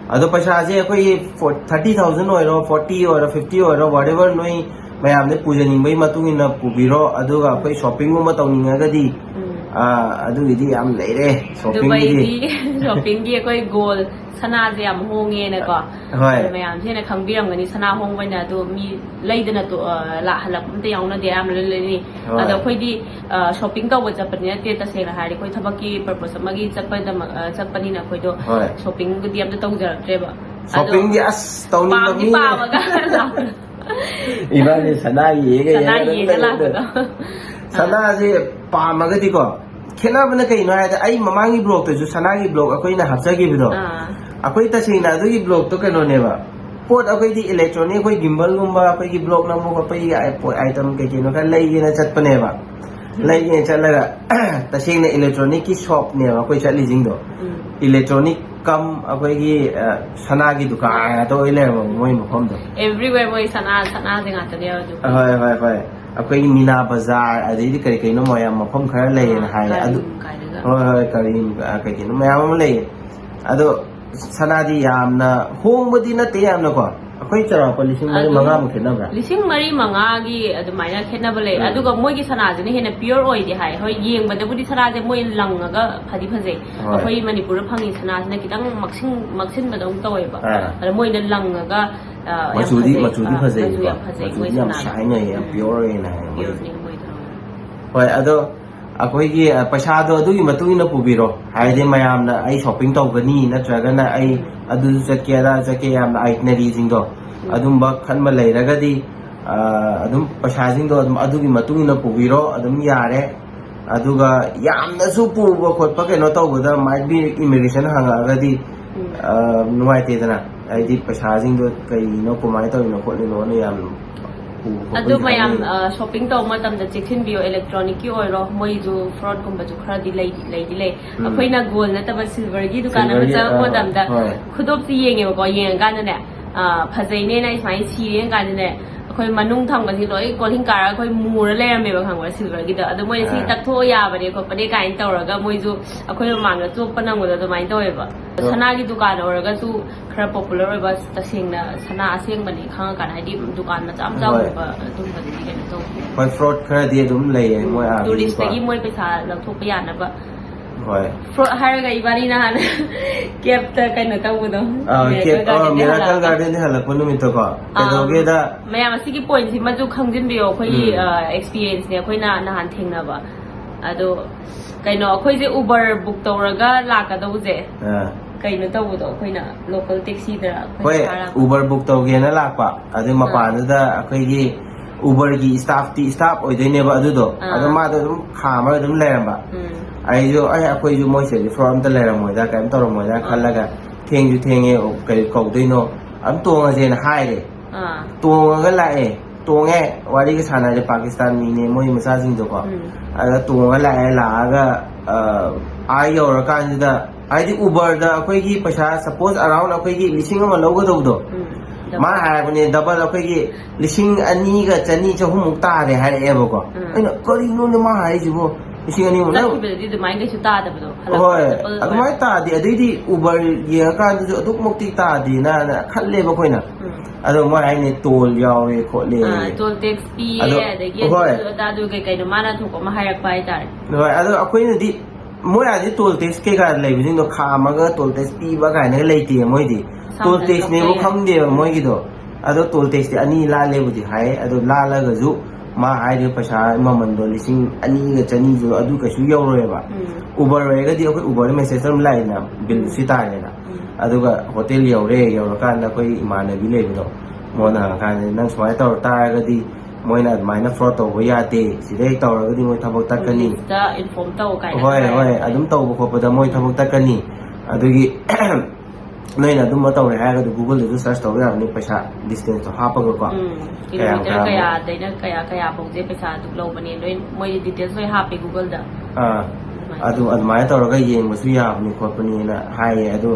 ꯑꯗꯣ ꯄꯩꯁꯥꯁꯦ ꯑꯩꯈꯣꯏꯒꯤ ꯐꯣꯔ-, thirty thousand ꯑꯣꯏꯔꯣ, forty ꯑꯣꯏꯔꯣ, fifty ꯑꯣꯏꯔꯣ, whatever ꯅꯣꯏ ꯃꯌꯥꯝꯗ ꯄꯨꯖꯅꯤꯡꯕꯒꯤ ꯃꯇꯨꯡ ꯏꯟꯅ ꯄꯨꯕꯤꯔꯣ꯫ ꯑꯗꯨꯒ ꯑꯩꯈꯣꯏ shopping ꯒꯨꯝꯕ ꯇꯧꯅꯤꯡꯉꯒꯗꯤ, ꯎꯝ꯫ ꯑꯥ, ꯑꯗꯨꯒꯤꯗꯤ ꯌꯥꯝ ꯂꯩꯔꯦ shopping ꯒꯤꯗꯤ꯫ ꯗꯨꯕꯥꯏꯗꯤ shopping ꯒꯤ ꯑꯩꯈꯣꯏ gold, ꯁꯅꯥꯁꯦ ꯌꯥꯝ ꯍꯣꯡꯉꯦꯅꯀꯣ꯫ ꯍꯣꯏ꯫ ꯑꯗꯣ ꯃꯌꯥꯝꯁꯤꯅ ꯈꯪꯕꯤꯔꯝꯒꯅꯤ, ꯁꯅꯥ ꯍꯣꯡꯕꯅ ꯑꯗꯣ ꯃꯤ ꯂꯩꯗꯅ ꯇꯣ-, ꯑ, ꯂꯥꯛꯍꯜꯂꯛꯄ ꯑꯝꯇ ꯌꯥꯎꯅꯗꯦ, ꯑꯌꯥꯝꯕ ꯂꯣꯏ ꯂꯩꯅꯩ꯫ ꯍꯣꯏ꯫ ꯑꯗꯣ ꯑꯩꯈꯣꯏꯗꯤ, ꯑ, shopping ꯇꯧꯕ ꯆꯠꯄꯗꯤ ꯅꯠꯇꯦ, ꯇꯁꯦꯡꯅ ꯍꯥꯏꯔꯗꯤ ꯑꯩꯈꯣꯏ ꯊꯕꯛꯀꯤ purpose ꯑꯃꯒꯤ ꯆꯠꯄꯗꯃꯛ, ꯑ, ꯆꯠꯄꯅꯤꯅ ꯑꯩꯈꯣꯏꯗꯣ ꯍꯣꯏ꯫ Shopping ꯕꯨꯗꯤ ꯑꯝꯇ ꯇꯧꯖꯔꯛꯇ꯭ꯔꯦꯕ꯫ ꯑꯗꯣ shopping ꯗꯤ ꯑꯁ ꯇꯧꯅꯤꯡꯕ ꯄꯥꯝꯗꯤ ꯃꯤꯅꯦ꯫ ꯄꯥꯝꯃꯒ ꯂꯥꯛꯄ ꯏꯕꯥꯅꯤ ꯁꯅꯥ ꯌꯦꯡꯉ ꯁꯅꯥ ꯌꯦꯡꯉꯒ ꯌꯦꯡꯉ ꯂꯩꯔꯦ꯫ ꯂꯥꯛꯄꯗꯣ꯫ ꯁꯅꯥꯁꯦ ꯄꯥꯝꯃꯒꯗꯤꯀꯣ, ꯈꯦꯠꯅꯕꯅ ꯀꯩꯅꯣ ꯍꯥꯏꯔꯗꯤ, ꯑꯩ ꯃꯃꯥꯡꯒꯤ vlog ꯇꯁꯨ ꯁꯅꯥꯒꯤ vlog ꯑꯩꯈꯣꯏꯅ ꯍꯥꯞꯆꯈꯤꯕꯗꯣ, ꯑꯥ꯫ ꯑꯩꯈꯣꯏ ꯇꯁꯦꯡꯅ ꯑꯗꯨꯒꯤ vlog ꯇꯣ ꯀꯩꯅꯣꯅꯦꯕ, ꯄꯣꯠ ꯑꯩꯈꯣꯏꯗꯤ electronic, ꯑꯩꯈꯣꯏ gimbal ꯒꯨꯝꯕ, ꯑꯩꯈꯣꯏꯒꯤ vlog ꯅꯝꯕ ꯈꯣꯠꯄꯒꯤ ꯄꯣꯠ item ꯀꯩ ꯀꯩꯅꯣ ꯈꯔ ꯂꯩꯒꯦꯅ ꯆꯠꯄꯅꯦꯕ꯫ ꯎꯝ꯫ ꯂꯩꯒꯦꯅ ꯆꯠꯂꯒ ꯇꯁꯦꯡꯅ electronic ꯀꯤ shop ꯅꯦꯕ ꯑꯩꯈꯣꯏ ꯆꯠꯂꯤꯁꯤꯡꯗꯣ꯫ ꯎꯝ꯫ Electronic cum ꯑꯩꯈꯣꯏꯒꯤ, ꯑ, ꯁꯅꯥꯒꯤ ꯗꯨꯀꯥꯟ ꯉꯥꯛꯇ ꯑꯣꯏ ꯂꯩꯔꯝꯃꯕ ꯃꯣꯏ ꯃꯐꯝꯗꯣ꯫ Everywhere ꯃꯣꯏ ꯁꯅꯥ, ꯁꯅꯥꯁꯦ ꯉꯥꯛꯇꯅꯦꯕ ꯑꯗꯨ꯫ ꯍꯣꯏ, ꯍꯣꯏ, ꯍꯣꯏ꯫ ꯑꯩꯈꯣꯏꯒꯤ ꯃꯤꯅꯥ ꯕꯖꯥꯔ, ꯑꯗꯩꯗꯤ ꯀꯔꯤ ꯀꯩꯅꯣ ꯃꯌꯥꯝ ꯃꯐꯝ ꯈꯔ ꯂꯩꯌꯦꯅ ꯑꯥ, ꯍꯥꯏꯌꯦ꯫ ꯑꯗꯨ, ꯀꯔꯤꯝ ꯀꯥꯏꯅꯒ꯫ ꯍꯣꯏ, ꯍꯣꯏ, ꯀꯔꯤꯝ, ꯑ, ꯀꯩ ꯀꯩꯅꯣ ꯃꯌꯥꯝ ꯑꯃ ꯂꯩꯌꯦ꯫ ꯑꯗꯣ ꯁꯅꯥꯗꯤ ꯌꯥꯝꯅ ꯍꯣꯡꯕꯗꯤ ꯅꯠꯇꯦ ꯌꯥꯝꯅꯀꯣ꯫ ꯑꯩꯈꯣꯏ ꯆꯥꯎꯔꯥꯛꯄ ꯂꯤꯁꯤꯡ ꯃꯔꯤ ꯑꯗꯨꯝ ꯃꯉꯥꯃꯨꯛ ꯈꯦꯠꯅꯕ꯭ꯔꯥ? ꯂꯤꯁꯤꯡ ꯃꯔꯤ ꯃꯉꯥꯒꯤ ꯑꯗꯨꯃꯥꯏꯅ ꯈꯦꯠꯅꯕ ꯂꯩ꯫ ꯎꯝ꯫ ꯑꯗꯨꯒ ꯃꯣꯏꯒꯤ ꯁꯅꯥꯁꯤꯅ ꯍꯦꯟꯅ pure ꯑꯣꯏꯗꯤ ꯍꯥꯏ꯫ ꯍꯣꯏ, ꯌꯦꯡꯕꯗꯕꯨꯗꯤ ꯁꯅꯥꯁꯦ ꯃꯣꯏ ꯂꯪꯉꯒ ꯐꯗꯤ ꯐꯖꯩ꯫ ꯍꯣꯏ꯫ ꯑꯩꯈꯣꯏ ꯃꯅꯤꯄꯨꯔꯗ ꯐꯪꯉꯤ ꯁꯅꯥꯁꯤꯅ ꯈꯤꯇꯪ ꯃꯛꯁꯤꯟ-, ꯃꯛꯁꯤꯟꯕꯗꯧ ꯇꯧꯋꯦꯕ꯫ ꯑꯥ꯫ ꯑꯗ ꯃꯣꯏꯅ ꯂꯪꯉꯒ ꯑ, ꯌꯥꯝ ꯃꯆꯨꯗꯤ, ꯐꯖꯩ꯫ ꯃꯆꯨꯗꯤ ꯑ, ꯐꯖꯩꯀꯣ꯫ ꯃꯆꯨ ꯌꯥꯝ ꯐꯖꯩ, ꯃꯆꯨꯗꯤ ꯃꯣꯏ ꯌꯥꯝ ꯁꯅꯥꯗꯣ꯫ Shine ꯑꯣꯏꯌꯦ, ꯌꯥꯝ ꯎꯝ, pure ꯑꯣꯏꯌꯦꯅ ꯍꯥꯏꯌꯦ ꯃꯣꯏꯗꯤ꯫ Pureꯅꯦ ꯃꯣꯏꯗꯣ꯫ ꯍꯣꯏ, ꯑꯗꯣ ꯑꯩꯈꯣꯏꯒꯤ, ꯑ, ꯄꯩꯁꯥꯗꯣ ꯑꯗꯨꯒꯤ ꯃꯇꯨꯡ ꯏꯟꯅ ꯄꯨꯕꯤꯔꯣ꯫ ꯍꯥꯏꯗꯤ ꯃꯌꯥꯝꯅ "ꯑꯩ shopping ꯇꯧꯒꯅꯤ", ꯅꯠꯇ꯭ꯔꯒꯅ "ꯑꯩ ꯎꯝ꯫ ꯑꯗꯨꯁꯨ ꯆꯠꯀꯦ, ꯑꯗꯥ ꯆꯠꯀꯦ", ꯌꯥꯝꯅ itinerary ꯁꯤꯡꯗꯣ, ꯎꯝ꯫ ꯑꯗꯨꯝꯕ ꯈꯟꯕ ꯂꯩꯔꯒꯗꯤ, ꯑ, ꯑꯗꯨꯝ ꯄꯩꯁꯥꯁꯤꯡꯗꯣ ꯑꯗꯨꯝ ꯑꯗꯨꯒꯤ ꯃꯇꯨꯡ ꯏꯟꯅ ꯄꯨꯕꯤꯔꯣ, ꯑꯗꯨꯝ ꯌꯥꯔꯦ꯫ ꯑꯗꯨꯒ ꯌꯥꯝꯅꯁꯨ ꯄꯨꯕ ꯈꯣꯠꯄ ꯀꯩꯅꯣ ꯇꯧꯕꯗ, might be immigration ꯍꯪꯉꯛꯑꯒꯗꯤ, ꯎꯝ꯫ ꯑ, ꯅꯨꯡꯉꯥꯏꯇꯦꯗꯅ꯫ ꯍꯥꯏꯗꯤ ꯄꯩꯁꯥꯁꯤꯡꯗꯣ ꯀꯩꯅꯣ, ꯀꯃꯥꯏꯅ ꯇꯧꯔꯤꯅꯣ ꯈꯣꯠꯂꯤꯅꯣꯅ ꯌꯥꯝ ꯄꯨꯕ ꯈꯣꯠꯄ ꯑꯗꯨ ꯃꯌꯥꯝ, ꯍꯥꯏꯅꯩ꯫ ꯑ, shopping ꯇꯧꯕ ꯃꯇꯝꯗ ꯆꯦꯛꯁꯤꯟꯕꯤꯌꯣ, electronic ꯀꯤ ꯑꯣꯏꯔꯣ, ꯃꯣꯏꯁꯨ fraud ꯀꯨꯝꯕꯁꯨ ꯈꯔꯗꯤ ꯂꯩꯗꯤ, ꯂꯩꯗꯤ ꯂꯩ꯫ ꯎꯝ꯫ ꯑꯩꯈꯣꯏꯅ gold ꯅꯠꯇꯕ silver ꯒꯤ ꯗꯨꯀꯥꯟ ꯑꯃ silver ꯒꯤ, ꯆꯪꯉꯛꯄ ꯑ, ꯃꯇꯝꯗ ꯍꯣꯏ꯫ ꯈꯨꯗꯣꯞꯁꯤ ꯌꯦꯡꯉꯦꯕꯀꯣ, ꯌꯦꯡꯉꯀꯥꯟꯗꯅꯦ, ꯑ, ꯐꯖꯩꯅꯦꯅ ꯑꯩ ꯁꯨꯃꯥꯏꯅ ꯁꯤꯔꯦꯅ ꯀꯥꯟꯗꯅꯦ, ꯑꯩꯈꯣꯏ ꯃꯅꯨꯡ ꯊꯝꯕꯁꯤ ꯂꯣꯏ ꯀꯣꯜꯍꯤꯡ ꯀꯥꯔꯒ ꯑꯩꯈꯣꯏ ꯃꯨꯔ ꯂꯩꯔꯝꯃꯦꯕ, ꯈꯪꯕ꯭ꯔꯥ, silver ꯒꯤꯗꯣ꯫ ꯑꯗꯣ ꯃꯣꯏꯅ "ꯁꯤ ꯑꯥ꯫ ꯇꯛꯊꯣꯛꯑꯣ ꯌꯥꯕꯅꯦ ꯈꯣꯠꯄꯅꯦ" ꯀꯥꯏꯅ ꯇꯧꯔꯒ ꯃꯣꯏꯁꯨ ꯑꯩꯈꯣꯏ ꯃꯃꯥꯡꯗ ꯆꯣꯞꯄ ꯅꯪꯕꯗꯣ ꯑꯗꯨꯃꯥꯏꯅ ꯇꯧꯋꯦꯕ꯫ ꯑꯗꯣ ꯁꯅꯥꯒꯤ ꯗꯨꯀꯥꯟ ꯑꯣꯏꯔꯒꯁꯨ ꯈꯔ popular ꯑꯣꯏꯕ, ꯇꯁꯦꯡꯅ ꯁꯅꯥ ꯑꯁꯦꯡꯕꯅꯦ ꯈꯪꯉꯀꯥꯟꯗ, ꯍꯥꯏꯗꯤ ꯗꯨꯀꯥꯟ ꯃꯆꯥ ꯍꯣꯏ꯫ ꯃꯆꯥꯒꯨꯝꯕ ꯑꯗꯨꯝꯕꯗꯨꯗꯤ ꯀꯩꯅꯣ ꯇꯧꯕꯅꯦ꯫ ꯍꯣꯏ, fraud ꯈꯔꯗꯤ ꯑꯗꯨꯝ ꯂꯩꯌꯦ ꯎꯝ, ꯃꯣꯏ ꯑꯥꯒꯤꯗꯤꯀꯣ꯫ Tourist ꯇꯒꯤ ꯃꯣꯏ ꯄꯩꯁꯥ ꯂꯧꯊꯣꯛꯄ ꯌꯥꯅꯕ꯫ ꯍꯣꯏ꯫ Fraud ꯍꯥꯏꯔꯒ ꯏꯕꯥꯅꯤ ꯅꯍꯥꯟ cab ꯇ ꯀꯩꯅꯣ ꯇꯧꯕꯗꯣ, ꯑꯥ, Miracle cab, ꯑꯥ, Garden ꯗ Miracle ꯍꯜꯂꯛꯑꯒ꯫ Garden ꯗ ꯍꯜꯂꯛꯄ ꯅꯨꯃꯤꯠꯇꯀꯣ꯫ ꯑꯥ, ꯀꯩꯗꯧꯒꯦꯗ? ꯃꯌꯥꯝ ꯑꯁꯤꯒꯤ point ꯁꯤꯃꯁꯨ ꯈꯪꯖꯤꯟꯕꯤꯌꯣ, ꯑꯩꯈꯣꯏꯒꯤ, ꯎꯝ꯫ ꯑ, experience ꯅꯦ ꯑꯩꯈꯣꯏꯅ ꯅꯍꯥꯟ ꯊꯦꯡꯅꯕ꯫ ꯑꯗꯣ ꯀꯩꯅꯣ, ꯑꯩꯈꯣꯏꯁꯦ Uber book ꯇꯧꯔꯒ ꯂꯥꯛꯀꯗꯧꯕꯁꯦ, ꯑꯥ꯫ ꯀꯩꯅꯣ ꯇꯧꯕꯗꯣ, ꯑꯩꯈꯣꯏꯅ local taxi ꯗ ꯑꯩꯈꯣꯏꯅ ꯍꯣꯏ, ꯊꯥꯔꯒ꯫ Uber book ꯇꯧꯒꯦꯅ ꯂꯥꯛꯄ, ꯑꯗꯨ ꯑꯥ꯫ ꯃꯄꯥꯟꯗꯨꯗ ꯑꯩꯈꯣꯏꯒꯤ Uber ꯒꯤ staff ꯇꯤ staff ꯑꯣꯏꯗꯣꯏꯅꯦꯕ ꯑꯗꯨꯗꯣ, ꯑꯥ꯫ ꯑꯗꯣ ꯃꯥꯗꯣ ꯑꯗꯨꯝ ꯈꯥꯝꯃꯒ ꯑꯗꯨꯝ ꯂꯩꯔꯝꯕ꯫ ꯎꯝ꯫ ꯑꯩꯁꯨ, "ꯑꯩ, ꯑꯩꯈꯣꯏꯁꯨ ꯃꯣꯏ ꯁꯤꯗꯗꯤ fraud ꯑꯝꯇ ꯂꯩꯔꯝꯃꯣꯏꯗ, ꯀꯩꯝ ꯇꯧꯔꯝꯃꯣꯏꯗ" ꯑꯥ꯫ ꯈꯜꯂꯒ, "ꯊꯦꯡꯁꯨ ꯊꯦꯡꯉꯦ, ꯀꯩ ꯀꯧꯗꯣꯏꯅꯣ, ꯑꯗꯨꯝ ꯇꯣꯡꯉꯁꯦꯅ" ꯍꯥꯏꯔꯦ꯫ ꯑꯥ꯫ ꯇꯣꯡꯉꯒ ꯂꯥꯛꯑꯦ꯫ ꯇꯣꯡꯉꯦ, ꯋꯥꯔꯤꯒ ꯁꯥꯟꯅꯔꯦ, ꯄꯥꯀꯤꯁꯇꯥꯟ ꯃꯤꯅꯦ ꯃꯣꯏ ꯃꯆꯥꯁꯤꯡꯗꯣꯀꯣ꯫ ꯎꯝ꯫ ꯑꯗ ꯇꯣꯡꯉ ꯂꯥꯛꯑꯦ, ꯂꯥꯛꯑꯒ, ꯑ, ꯑꯥ ꯌꯧꯔꯀꯥꯟꯁꯤꯗ, ꯍꯥꯏꯗꯤ Uber ꯗ ꯑꯩꯈꯣꯏꯒꯤ ꯄꯩꯁꯥ, suppose around ꯑꯩꯈꯣꯏꯒꯤ ꯂꯤꯁꯤꯡ ꯑꯃ ꯂꯧꯒꯗꯧꯕꯗꯣ, ꯎꯝ꯫ ꯃꯥ ꯍꯥꯏꯔꯕꯅꯦ, double ꯑꯩꯈꯣꯏꯒꯤ ꯂꯤꯁꯤꯡ ꯑꯅꯤꯒ ꯆꯅꯤ, ꯆꯍꯨꯝꯃꯨꯛ ꯇꯥꯔꯦ ꯍꯥꯏꯔꯛꯑꯦꯕꯀꯣ꯫ ꯎꯝ꯫ ꯑꯩꯅ, "ꯀꯔꯤꯅꯣꯅꯦ ꯃꯥ ꯍꯥꯏꯁꯤꯕꯣ? ꯂꯤꯁꯤꯡ ꯑꯅꯤꯃꯨꯛ ꯅꯪ" ꯆꯠꯈꯤꯕꯗꯗꯤ ꯑꯗꯨꯃꯥꯏꯅ ꯀꯩꯁꯨ ꯇꯥꯗꯕꯗꯣ, ꯍꯣꯏ, ꯍꯜꯂꯛꯄꯗ double ꯑꯣꯏ꯫ ꯑꯗꯨꯃꯥꯏꯅ ꯇꯥꯗꯦ꯫ ꯑꯗꯩꯗꯤ Uber ꯌꯦꯡꯉꯀꯥꯟꯗꯁꯨ ꯑꯗꯨꯛꯃꯛꯇꯤ ꯇꯥꯗꯦꯅ ꯈꯜꯂꯦꯕ ꯑꯩꯈꯣꯏꯅ꯫ ꯎꯝ꯫ ꯑꯗꯣ ꯃꯣꯏ ꯍꯥꯏꯅꯤ toll ꯌꯥꯎꯋꯦ ꯈꯣꯠꯂꯦ꯫ ꯑꯥ, toll tax ꯄꯤꯌꯦ, ꯑꯗꯣ, ꯑꯗꯒꯤ ꯍꯣꯏ꯫ ꯑꯗꯨ ꯑꯗꯥ ꯑꯗꯨ ꯀꯩ ꯀꯩꯅꯣ ꯃꯥꯅ ꯊꯣꯛꯄ ꯑꯃ ꯍꯥꯏꯔꯛꯄ ꯍꯥꯏꯇꯥꯔꯦ꯫ ꯍꯣꯏ, ꯑꯗꯣ ꯑꯩꯈꯣꯏꯅꯗꯤ ꯃꯣꯏ ꯑꯥꯗꯤ toll tax ꯀꯩꯀꯥ ꯂꯩꯕꯁꯤꯡꯗꯣ ꯈꯥꯝꯃꯒ toll tax ꯄꯤꯕ ꯀꯥꯏꯅꯒ ꯂꯩꯇꯦ ꯃꯣꯏꯗꯤ꯫ ꯇꯣꯜ ꯇꯦꯛꯁꯅꯦꯕꯨ ꯈꯪꯗꯦꯕ ꯃꯣꯏꯒꯤꯗꯣ꯫ ꯑꯗꯣ ꯇꯣꯜ ꯇꯦꯛꯁꯇꯤ ꯑꯅꯤ ꯂꯥꯜꯂꯦꯕꯨꯗꯤ ꯍꯥꯏ, ꯑꯗꯣ ꯂꯥꯜꯂꯒꯁꯨ ꯃꯥ ꯍꯥꯏꯔꯤꯕ ꯄꯩꯁꯥ ꯃꯃꯟꯗꯣ ꯂꯤꯁꯤꯡ ꯑꯅꯤꯒ ꯆꯅꯤꯁꯨ ꯑꯗꯨ ꯀꯩꯁꯨ ꯌꯧꯔꯣꯏꯕ꯫ ꯎꯝ꯫ ꯎꯕꯔ ꯑꯣꯏꯔꯒꯗꯤ ꯑꯩꯈꯣꯏ ꯎꯕꯔꯗ ꯃꯦꯁꯦꯖ ꯑꯗꯨꯝ ꯂꯥꯛꯏꯗꯅ, ꯕꯤꯜ ꯎꯝ꯫ ꯁꯤ ꯇꯥꯔꯦꯅ꯫ ꯎꯝ꯫ ꯑꯗꯨꯒ ꯍꯣꯇꯦꯜ ꯌꯧꯔꯦ, ꯌꯧꯔꯀꯥꯟꯗ ꯑꯩꯈꯣꯏ ꯏꯃꯥꯟꯅꯕꯤ ꯂꯩꯕꯗꯣ, ꯃꯉꯣꯟꯗ ꯍꯪꯉꯀꯥꯟꯗ, "ꯅꯪ ꯁꯨꯃꯥꯏꯅ ꯇꯧꯔ ꯇꯥꯔꯒꯗꯤ ꯃꯣꯏꯅ ꯑꯗꯨꯃꯥꯏꯅ ꯐ꯭ꯔꯣꯗ ꯇꯧꯕ ꯌꯥꯗꯦ, ꯁꯤꯗ ꯍꯦꯛ ꯇꯧꯔꯒꯗꯤ ꯃꯣꯏ ꯊꯕꯛ ꯇꯠꯀꯅꯤ"꯫ ꯄꯨꯂꯤꯁꯇ ꯏꯟꯐꯣꯔꯝ ꯇꯧ ꯀꯥꯏꯅ ꯍꯣꯏ, ꯍꯥꯏ꯫ ꯍꯣꯏ, ꯑꯗꯨꯝ ꯇꯧꯕ ꯈꯣꯠꯄꯗ ꯃꯣꯏ ꯊꯕꯛ ꯇꯠꯀꯅꯤ꯫ ꯑꯗꯨꯒꯤ ꯅꯣꯏꯅ ꯑꯗꯨꯝꯕ ꯇꯧꯔꯦ ꯍꯥꯏꯔꯒꯗꯤ Google-ꯗꯁꯨ ꯁꯔꯆ ꯇꯧꯕ ꯌꯥꯕꯅꯤ, ꯄꯩꯁꯥ ꯗꯤꯁꯇꯦꯟꯁꯇꯣ ꯍꯥꯞꯄꯒꯀꯣ꯫ ꯎꯝ, ꯀꯌꯥꯝ ꯀꯤꯂꯣꯃꯤꯇꯔ ꯀꯌꯥꯃꯨꯛ? ꯀꯌꯥꯗꯩꯅ ꯀꯌꯥ, ꯀꯌꯥ ꯐꯥꯎꯁꯦ ꯄꯩꯁꯥ ꯑꯗꯨꯛ ꯂꯧꯕꯅꯦ, ꯂꯣꯏ ꯃꯣꯏꯗꯤ ꯗꯤꯇꯦꯜꯁ ꯂꯣꯏ ꯍꯥꯞꯄꯦ Google-ꯗ꯫ ꯑꯥ, ꯑꯗꯨꯃꯥꯏꯅ ꯑꯗꯨ, ꯇꯧꯋꯦ꯫ ꯑꯗꯨꯃꯥꯏꯅ ꯇꯧꯔꯒ ꯌꯦꯡꯕꯁꯨ ꯌꯥꯕꯅꯤ ꯈꯣꯠꯄꯅꯤꯅ ꯍꯥꯏꯌꯦ꯫ ꯑꯗꯨ,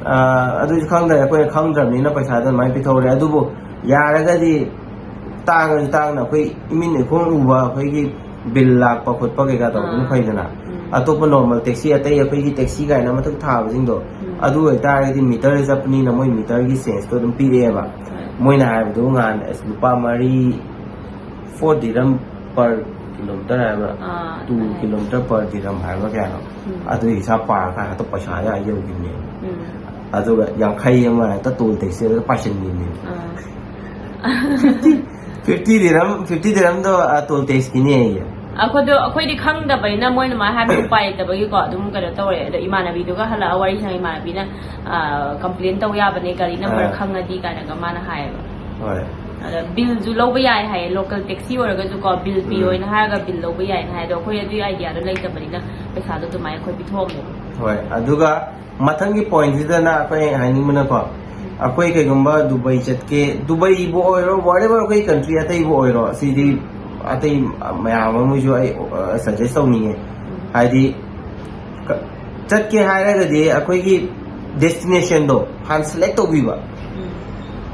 ꯑꯥ, ꯑꯗꯨꯁꯨ ꯈꯪꯗ꯭ꯔꯦ, ꯑꯩꯈꯣꯏꯅ ꯈꯪꯗ꯭ꯔꯕꯅꯤꯅ ꯄꯩꯁꯥꯗꯣ ꯑꯗꯨꯃꯥꯏꯅ ꯄꯤꯊꯣꯛꯎꯔꯦ꯫ ꯑꯗꯨꯕꯨ ꯌꯥꯔꯒꯗꯤ ꯇꯥꯡꯉꯁꯨ ꯇꯥꯡꯅ ꯑꯩꯈꯣꯏ ꯏꯃꯤꯠꯅ ꯏꯈꯣꯡ ꯎꯕ ꯑꯩꯈꯣꯏꯒꯤ ꯕꯤꯜ ꯂꯥꯛꯄ ꯈꯣꯠꯄ ꯀꯩꯀꯥ ꯇꯧꯕꯗꯨꯅ ꯑꯥ꯫ ꯐꯩꯗꯅ꯫ ꯎꯝ꯫ ꯑꯇꯣꯞꯄ ꯅꯣꯔꯃꯦꯜ ꯇꯦꯛꯁꯤ ꯑꯇꯩ ꯑꯩꯈꯣꯏꯒꯤ ꯇꯦꯛꯁꯤ ꯀꯥꯏꯅ ꯃꯊꯛ ꯊꯥꯕꯁꯤꯡꯗꯣ, ꯎꯝ꯫ ꯑꯗꯨ ꯑꯣꯏꯇꯥꯔꯒꯗꯤ ꯃꯤꯇꯔꯗ ꯆꯠꯄꯅꯤꯅ ꯃꯣꯏ ꯃꯤꯇꯔꯒꯤ ꯆꯦꯟꯖꯇꯣ ꯑꯗꯨꯝ ꯄꯤꯔꯛꯑꯦꯕ꯫ ꯍꯣꯏ꯫ ꯃꯣꯏꯅ ꯍꯥꯏꯕꯗꯨ ꯉꯍꯥꯟ ꯑꯁ ꯂꯨꯄꯥ ꯃꯔꯤ, four dirham per kilometer ꯍꯥꯏꯕ꯭ꯔꯥ? ꯑꯥ, two ꯑꯗꯨꯃꯥꯏꯅ꯫ Kilometer per dirham ꯍꯥꯏꯕ꯭ꯔꯥ ꯀꯌꯥꯅꯣ? ꯎꯝ꯫ ꯑꯗꯨꯒꯤ ꯍꯤꯁꯥꯕ ꯄꯥꯔꯀꯥꯟꯗ ꯍꯦꯛꯇ ꯄꯩꯁꯥ ꯌꯥꯝ ꯌꯧꯈꯤꯕꯅꯦ꯫ ꯎꯝ꯫ ꯑꯗꯨꯒ ꯌꯥꯡꯈꯩ ꯑꯃ ꯍꯦꯛꯇ ꯇꯣꯜ ꯇꯦꯛꯁꯤꯗ ꯄꯥꯏꯁꯤꯟꯈꯤꯕꯅꯦ꯫ ꯑꯥ꯫ Fifty, fifty dirham, fifty dirhamꯗꯣ, ꯑ, ꯇꯣꯜ ꯇꯦꯛꯁꯀꯤꯅꯦ ꯑꯩꯌꯦ꯫ ꯑꯩꯈꯣꯏꯗꯣ, ꯑꯩꯈꯣꯏꯗꯤ ꯈꯪꯗꯕꯅꯤꯅ ꯃꯣꯏꯅ ꯃꯥꯏ ꯍꯥꯏꯕꯗꯤ ꯎꯄꯥꯏ ꯂꯩꯇꯕꯒꯤꯀꯣ ꯑꯗꯨꯝ ꯀꯩꯅꯣ ꯇꯧꯔꯦ꯫ ꯑꯗꯣ ꯏꯃꯥꯟꯅꯕꯤꯗꯨꯒ ꯍꯜꯂꯛꯑ ꯋꯥꯔꯤ ꯁꯥꯟꯅ ꯏꯃꯥꯟꯅꯕꯤꯅ, ꯑ, complain ꯇꯧ ꯌꯥꯕꯅꯦ ꯒꯥꯔꯤ number ꯑꯥ꯫ ꯈꯪꯉꯗꯤ ꯀꯥꯏꯅꯒ ꯃꯥꯅ ꯍꯥꯏꯌꯦꯕ꯫ ꯍꯣꯏ꯫ ꯑꯗ ꯕꯤꯜꯁꯨ ꯂꯧꯕ ꯌꯥꯏ ꯍꯥꯏꯌꯦ, ꯂꯣꯀꯦꯜ ꯇꯦꯛꯁꯤ ꯑꯣꯏꯔꯒꯁꯨꯀꯣ ꯕꯤꯜ ꯄꯤꯌꯣꯅ ꯎꯝ꯫ ꯍꯥꯏꯔꯒ ꯕꯤꯜ ꯂꯧꯕ ꯌꯥꯏꯅ ꯍꯥꯏ꯫ ꯑꯗꯣ ꯑꯩꯈꯣꯏ ꯑꯗꯨꯒꯤ ꯑꯥꯏꯗꯤꯌꯥꯗꯣ ꯂꯩꯇꯕꯅꯤꯅ ꯄꯩꯁꯥꯗꯣ ꯑꯗꯨꯃꯥꯏꯅ ꯑꯩꯈꯣꯏ ꯄꯤꯊꯣꯛꯑꯝꯃꯦꯕ꯫ ꯍꯣꯏ, ꯑꯗꯨꯒ ꯃꯊꯪꯒꯤ ꯄꯣꯏꯟꯁꯤꯗꯅ ꯑꯩꯈꯣꯏ ꯍꯥꯏꯅꯤꯡꯕꯅꯀꯣ, ꯑꯩꯈꯣꯏ ꯀꯩꯒꯨꯝꯕ ꯗꯨꯕꯩ ꯆꯠꯀꯦ, ꯗꯨꯕꯩꯕꯨ ꯑꯣꯏꯔꯣ, whatever ꯑꯩꯈꯣꯏ ꯀꯟꯇ꯭ꯔꯤ ꯑꯇꯩꯕꯨ ꯑꯣꯏꯔꯣ, ꯁꯤꯗꯤ ꯑꯇꯩ ꯃꯌꯥꯝ ꯑꯃꯁꯨ ꯑꯩ, ꯑ, ꯁꯖꯦꯁ ꯇꯧꯅꯤꯡꯉꯦ꯫ ꯍꯥꯏꯗꯤ ꯀ-, ꯆꯠꯀꯦ ꯍꯥꯏꯔꯒꯗꯤ ꯑꯩꯈꯣꯏꯒꯤ ꯗꯦꯁꯇꯤꯅꯦꯁꯟꯗꯣ ꯍꯥꯟꯅ ꯁꯦꯂꯦꯛ ꯇꯧꯕꯤꯕ꯫ ꯎꯝ꯫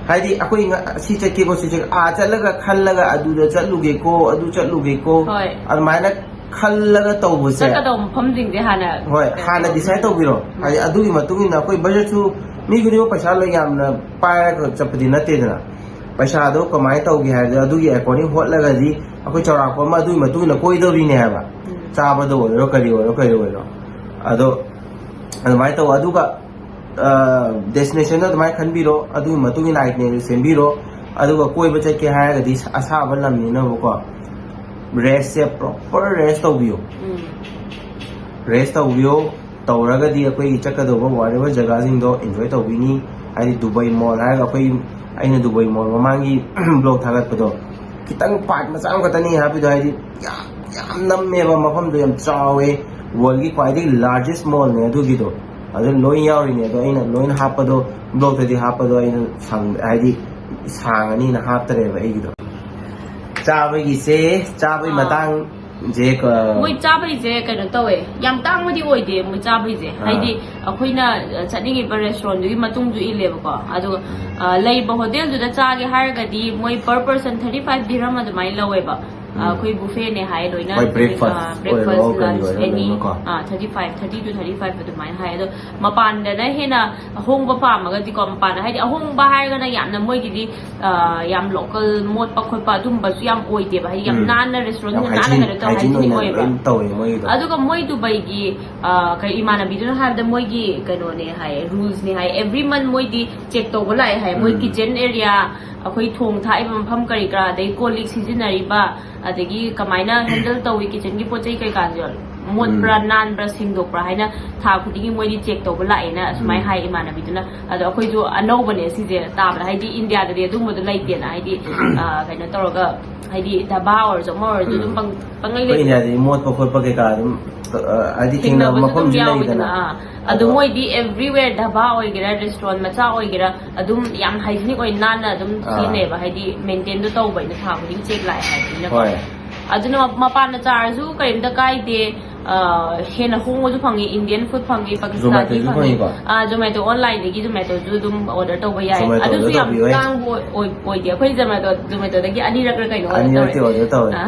ꯍꯥꯏꯗꯤ ꯑꯩꯈꯣꯏ ꯉ-, ꯁꯤ ꯆꯠꯀꯦꯀꯣ, ꯁꯤ ꯆꯠꯀꯦ, ꯑꯥ ꯆꯠꯂꯒ ꯈꯜꯂꯒ ꯑꯗꯨꯗ ꯆꯠꯂꯨꯒꯦꯀꯣ, ꯑꯗꯨ ꯆꯠꯂꯨꯒꯦꯀꯣ, ꯍꯣꯏ꯫ ꯑꯗꯨꯃꯥꯏꯅ ꯈꯜꯂꯒ ꯇꯧꯕꯁꯦ꯫ ꯆꯠꯀꯗꯧꯕ ꯃꯐꯝꯁꯤꯡꯁꯦ ꯍꯥꯟꯅ ꯍꯣꯏ, ꯀꯩꯅꯣ ꯍꯥꯟꯅ ꯇꯧꯕ꯫ Decide ꯇꯧꯕꯤꯔꯣ꯫ ꯎꯝ꯫ ꯍꯥꯏꯗꯤ ꯑꯗꯨꯒꯤ ꯃꯇꯨꯡ ꯏꯟꯅ ꯑꯩꯈꯣꯏ ꯕꯖꯦꯠꯁꯨ ꯃꯤ ꯈꯨꯗꯤꯡꯃꯛ ꯄꯩꯁꯥ ꯂꯣꯏ ꯌꯥꯝꯅ ꯄꯥꯏꯔꯒ ꯆꯠꯄꯗꯤ ꯅꯠꯇꯦꯗꯅ꯫ ꯄꯩꯁꯥꯗꯣ ꯀꯃꯥꯏꯅ ꯇꯧꯒꯦ ꯍꯥꯏꯕꯗ ꯑꯗꯨꯒꯤ according ꯍꯣꯠꯂꯒꯗꯤ ꯑꯩꯈꯣꯏ ꯆꯥꯎꯔꯥꯛꯄ ꯑꯃ ꯑꯗꯨꯒꯤ ꯃꯇꯨꯡ ꯏꯟꯅ ꯀꯣꯏꯗꯧꯔꯤꯅꯦ ꯍꯥꯏꯕ꯫ ꯎꯝ꯫ ꯆꯥꯕꯗ ꯑꯣꯏꯔꯣ, ꯀꯔꯤ ꯑꯣꯏꯔꯣ, ꯀꯔꯤ ꯑꯣꯏꯔꯣ꯫ ꯑꯗꯣ ꯑꯗꯨꯃꯥꯏꯅ ꯇꯧ꯫ ꯑꯗꯨꯒ ꯗꯦꯁꯇꯤꯅꯦꯁꯟꯗꯣ ꯑꯗꯨꯃꯥꯏꯅ ꯈꯟꯕꯤꯔꯣ, ꯑꯗꯨꯒꯤ ꯃꯇꯨꯡ ꯏꯟꯅ ꯑꯥꯏꯇꯤꯅꯦꯔꯤ ꯁꯦꯝꯕꯤꯔꯣ꯫ ꯑꯗꯨꯒ ꯀꯣꯏꯕ ꯆꯠꯀꯦ ꯍꯥꯏꯔꯒꯗꯤ ꯑꯁꯥꯕ ꯂꯝꯅꯤꯅꯕꯀꯣ, ꯔꯦꯁꯁꯦ ꯄ꯭ꯔꯣꯄꯔ ꯔꯦꯁ ꯇꯧꯕꯤꯌꯣ꯫ ꯔꯦꯁ ꯇꯧꯕꯤꯌꯣ꯫ ꯇꯧꯔꯒꯗꯤ ꯑꯩꯈꯣꯏꯒꯤ ꯆꯠꯀꯗꯧꯕ ꯋꯥꯠꯂꯤꯕ ꯖꯒꯥꯁꯤꯡꯗꯣ ꯏꯟꯖꯣꯏ ꯇꯧꯕꯤꯅꯤ꯫ ꯍꯥꯏꯗꯤ ꯗꯨꯕꯩ ꯃꯣꯜ ꯍꯥꯏꯔꯒ ꯑꯩꯈꯣꯏ, ꯑꯩꯅ ꯗꯨꯕꯩ ꯃꯣꯜ ꯃꯃꯥꯡꯒꯤ ꯕ꯭ꯂꯣꯛ ꯊꯥꯒꯠꯄꯗꯣ, ꯈꯤꯇꯪ ꯄꯥꯔꯠ ꯃꯆꯥ ꯑꯃꯈꯛꯇꯅꯤ ꯍꯥꯞꯄꯤꯗꯣ, ꯍꯥꯏꯗꯤ ꯌꯥꯝ ꯌꯥꯝ ꯅꯝꯃꯦꯕ, ꯃꯐꯝꯗꯣ ꯌꯥꯝ ꯆꯥꯎꯋꯦ꯫ ꯋꯥꯔꯜꯒꯤ ꯈ꯭ꯋꯥꯏꯗꯒꯤ ꯂꯥꯔꯖꯦꯁ ꯃꯣꯜꯅꯦ ꯑꯗꯨꯒꯤꯗꯣ, ꯑꯗꯨ ꯂꯣꯏ ꯌꯥꯎꯔꯤꯅꯦ꯫ ꯑꯗꯣ ꯑꯩꯅ ꯂꯣꯏꯅ ꯍꯥꯞꯄꯗꯣ, ꯕ꯭ꯂꯣꯛꯇꯗꯤ ꯍꯥꯞꯄꯗꯣ ꯑꯩꯅ ꯁꯪ ꯍꯥꯏꯗꯤ ꯁꯥꯡꯉꯅꯤꯅ ꯍꯥꯞꯇꯔꯦꯕ ꯑꯩꯒꯤꯗꯣ꯫ ꯆꯥꯕꯒꯤꯁꯦ, ꯆꯥꯕꯒꯤ ꯑꯥ꯫ ꯃꯇꯥꯡꯁꯦ, ꯑ, ꯃꯣꯏ ꯆꯥꯕꯩꯁꯦ ꯀꯩꯅꯣ ꯇꯧꯋꯦ, ꯌꯥꯝ ꯇꯥꯡꯕꯗꯤ ꯑꯣꯏꯗꯦ ꯃꯣꯏ ꯆꯥꯕꯩꯁꯦ꯫ ꯑꯥ꯫ ꯍꯥꯏꯗꯤ ꯑꯩꯈꯣꯏꯅ ꯆꯠꯅꯤꯡꯉꯤꯕ ꯔꯦꯁꯇꯨꯔꯦꯟꯗꯨꯒꯤ ꯃꯇꯨꯡꯁꯨ ꯏꯜꯂꯦꯕꯀꯣ꯫ ꯑꯗꯨꯒ, ꯑ, ꯂꯩꯕ ꯍꯣꯇꯦꯜꯗꯨꯗ ꯆꯥꯒꯦ ꯍꯥꯏꯔꯒꯗꯤ ꯃꯣꯏ per person thirty five dirham ꯑꯗꯨꯃꯥꯏꯅ ꯂꯧꯋꯦꯕ꯫ ꯑ, ꯎꯝ꯫ ꯑꯩꯈꯣꯏ ꯕꯨꯐꯦꯅꯦ ꯍꯥꯏ ꯂꯣꯏꯅ꯫ ꯍꯣꯏ, breakfast ꯑ, breakfast, ꯑꯣꯏꯔꯣ, ꯀꯔꯤ lunch, ꯑꯣꯏꯔꯣ, any꯫ ꯂꯣꯏꯅꯃꯛꯀꯣ꯫ ꯑ, thirty five, thirty to thirty five ꯑꯗꯨꯃꯥꯏꯅ ꯍꯥꯏ꯫ ꯑꯗꯣ ꯃꯄꯥꯟꯗꯅ ꯍꯦꯟꯅ ꯑꯍꯣꯡꯕ ꯄꯥꯝꯃꯒꯗꯤꯀꯣ, ꯃꯄꯥꯟꯗ ꯍꯥꯏꯗꯤ ꯑꯍꯣꯡꯕ ꯍꯥꯏꯔꯒꯅ ꯌꯥꯝꯅ ꯃꯣꯏꯒꯤꯗꯤ, ꯑ, ꯌꯥꯝ ꯂꯣꯀꯦꯜ ꯃꯣꯠꯄ ꯈꯣꯠꯄ ꯑꯗꯨꯝꯕꯁꯨ ꯌꯥꯝ ꯑꯣꯏꯗꯦꯕ꯫ ꯍꯥꯏꯗꯤ ꯌꯥꯝ ꯎꯝ꯫ ꯅꯥꯟꯅ ꯔꯦꯁꯇꯨꯔꯦꯟ ꯌꯥꯝ ꯅꯥꯟꯅ hygiene, ꯀꯩꯅꯣ ꯇꯧ, hygiene hygienic ꯑꯣꯏꯅ ꯑꯣꯏꯕ꯫ ꯂꯣꯏꯅ ꯇꯧꯋꯦ ꯃꯣꯏꯒꯤꯗꯣ꯫ ꯑꯗꯨꯒ ꯃꯣꯏ ꯗꯨꯕꯩꯒꯤ, ꯑ, ꯀꯩ, ꯏꯃꯥꯟꯅꯕꯤꯗꯨꯅ ꯍꯥꯏꯕꯗ ꯃꯣꯏꯒꯤ ꯀꯩꯅꯣꯅꯦ ꯍꯥꯏ, ꯔꯨꯜꯁꯅꯦ ꯍꯥꯏ, every month ꯃꯣꯏꯗꯤ ꯆꯦꯛ ꯇꯧꯕ ꯂꯥꯛꯑꯦ ꯍꯥꯏ꯫ ꯃꯣꯏ ꯎꯝ꯫ ꯀꯤꯠꯆꯟ ꯑꯦꯔꯤꯌꯥ, ꯑꯩꯈꯣꯏ ꯊꯣꯡ ꯊꯥꯛꯏꯕ ꯃꯐꯝ ꯀꯔꯤ ꯀꯔꯥ, ꯑꯗꯩ ꯀꯣꯜ ꯂꯤꯛ ꯁꯤꯖꯤꯟꯅꯔꯤꯕ, ꯑꯗꯒꯤ ꯀꯃꯥꯏꯅ ꯍꯦꯟꯗꯜ ꯇꯧꯏ ꯀꯤꯠꯆꯟꯒꯤ ꯄꯣꯠ ꯆꯩ ꯀꯩꯀꯥꯁꯦ, ꯃꯣꯠꯄ꯭ꯔꯥ, ꯎꯝ꯫ ꯅꯥꯟꯕ꯭ꯔꯥ, ꯁꯦꯡꯗꯣꯛꯄ꯭ꯔꯥ ꯍꯥꯏꯅ ꯊꯥ ꯈꯨꯗꯤꯡꯒꯤ ꯃꯣꯏꯗꯤ ꯆꯦꯛ ꯇꯧꯕ ꯂꯥꯛꯑꯦꯅ ꯑꯁꯨꯃꯥꯏꯅ ꯎꯝ꯫ ꯍꯥꯏ ꯏꯃꯥꯟꯅꯕꯤꯗꯨꯅ꯫ ꯑꯗꯣ ꯑꯩꯈꯣꯏꯁꯨ ꯑꯅꯧꯕꯅꯦ ꯁꯤꯁꯦ ꯇꯥꯕꯗ, ꯍꯥꯏꯗꯤ ꯏꯟꯗꯤꯌꯥꯗꯗꯤ ꯑꯗꯨꯝꯕꯗꯣ ꯂꯩꯇꯦꯅ, ꯍꯥꯏꯗꯤ, ꯑ, ꯀꯩꯅꯣ ꯇꯧꯔꯒ, ꯍꯥꯏꯗꯤ ꯙꯥꯕꯥ ꯑꯣꯏꯔꯁꯨ ꯑꯃ ꯑꯣꯏꯔꯁꯨ ꯑꯗꯨꯝ ꯎꯝ꯫ ꯄꯪ-, ꯄꯪꯂꯩ ꯑꯩꯈꯣꯏ ꯂꯩꯕꯗꯣ꯫ ꯏꯟꯗꯤꯌꯥꯗꯗꯤ ꯃꯣꯠꯄ ꯈꯣꯠꯄ ꯀꯩꯀꯥ ꯑꯗꯨꯝ, ꯑ, ꯍꯥꯏꯗꯤ ꯊꯦꯡꯅꯕ ꯊꯦꯡꯅꯕꯁꯨ ꯑꯗꯨꯝ ꯃꯐꯝꯁꯨ ꯌꯥꯎꯋꯤꯗꯅ, ꯂꯩꯗꯅ꯫ ꯑꯥ꯫ ꯑꯗꯣ ꯑꯗꯣ ꯃꯣꯏꯗꯤ everywhere, ꯙꯥꯕꯥ ꯑꯣꯏꯒꯦꯔꯥ, ꯔꯦꯁꯇꯨꯔꯦꯟ ꯃꯆꯥ ꯑꯣꯏꯒꯦꯔꯥ, ꯑꯗꯨꯝ ꯌꯥꯝ hygienic ꯑꯣꯏꯅ ꯅꯥꯟꯅ ꯑꯗꯨꯝ ꯑꯥ꯫ ꯁꯤꯖꯤꯟꯅꯩꯌꯦꯕ, ꯍꯥꯏꯗꯤ ꯃꯦꯟꯇꯦꯟꯗꯣ ꯇꯧꯕꯅꯤꯅ ꯊꯥ ꯈꯨꯗꯤꯡ ꯆꯦꯛ ꯂꯥꯛꯑꯦ ꯍꯥꯏꯕꯅꯤꯅꯀꯣ꯫ ꯍꯣꯏ꯫ ꯑꯗꯨꯅ ꯃꯄꯥꯟꯗ ꯆꯥꯔꯁꯨ ꯀꯔꯤꯝꯇ ꯀꯥꯏꯗꯦ꯫ ꯑ, ꯍꯦꯟꯅ ꯍꯣꯡꯕꯁꯨ ꯐꯪꯉꯤ, ꯏꯟꯗꯤꯌꯟ ꯐꯨꯗ ꯐꯪꯉꯤ, ꯄꯥꯀꯤꯁꯇꯥꯅꯤ Zomatoꯁꯨ ꯐꯪꯉꯤ꯫ ꯐꯪꯉꯤꯀꯣ? ꯑ, Zomato, onlineꯗꯒꯤ Zomatoꯁꯨ ꯑꯗꯨꯝ order ꯇꯧꯕ ꯌꯥꯏ꯫ Zomatoꯗ ꯑꯗꯨꯁꯨ ꯌꯥꯝ ꯇꯧꯕꯤꯌꯨ, ꯍꯦ꯫ ꯇꯥꯡꯕ ꯑꯣꯏ-, ꯑꯣꯏ-, ꯑꯣꯏꯗꯦ꯫ ꯑꯩꯈꯣꯏ Zomato, Zomatoꯗꯒꯤ ꯑꯅꯤꯔꯛꯂ ꯀꯩꯅꯣ order ꯑꯅꯤꯔꯛꯇꯤ ꯇꯧꯋꯦ꯫ Order ꯇꯧꯋꯦ꯫ ꯑ꯫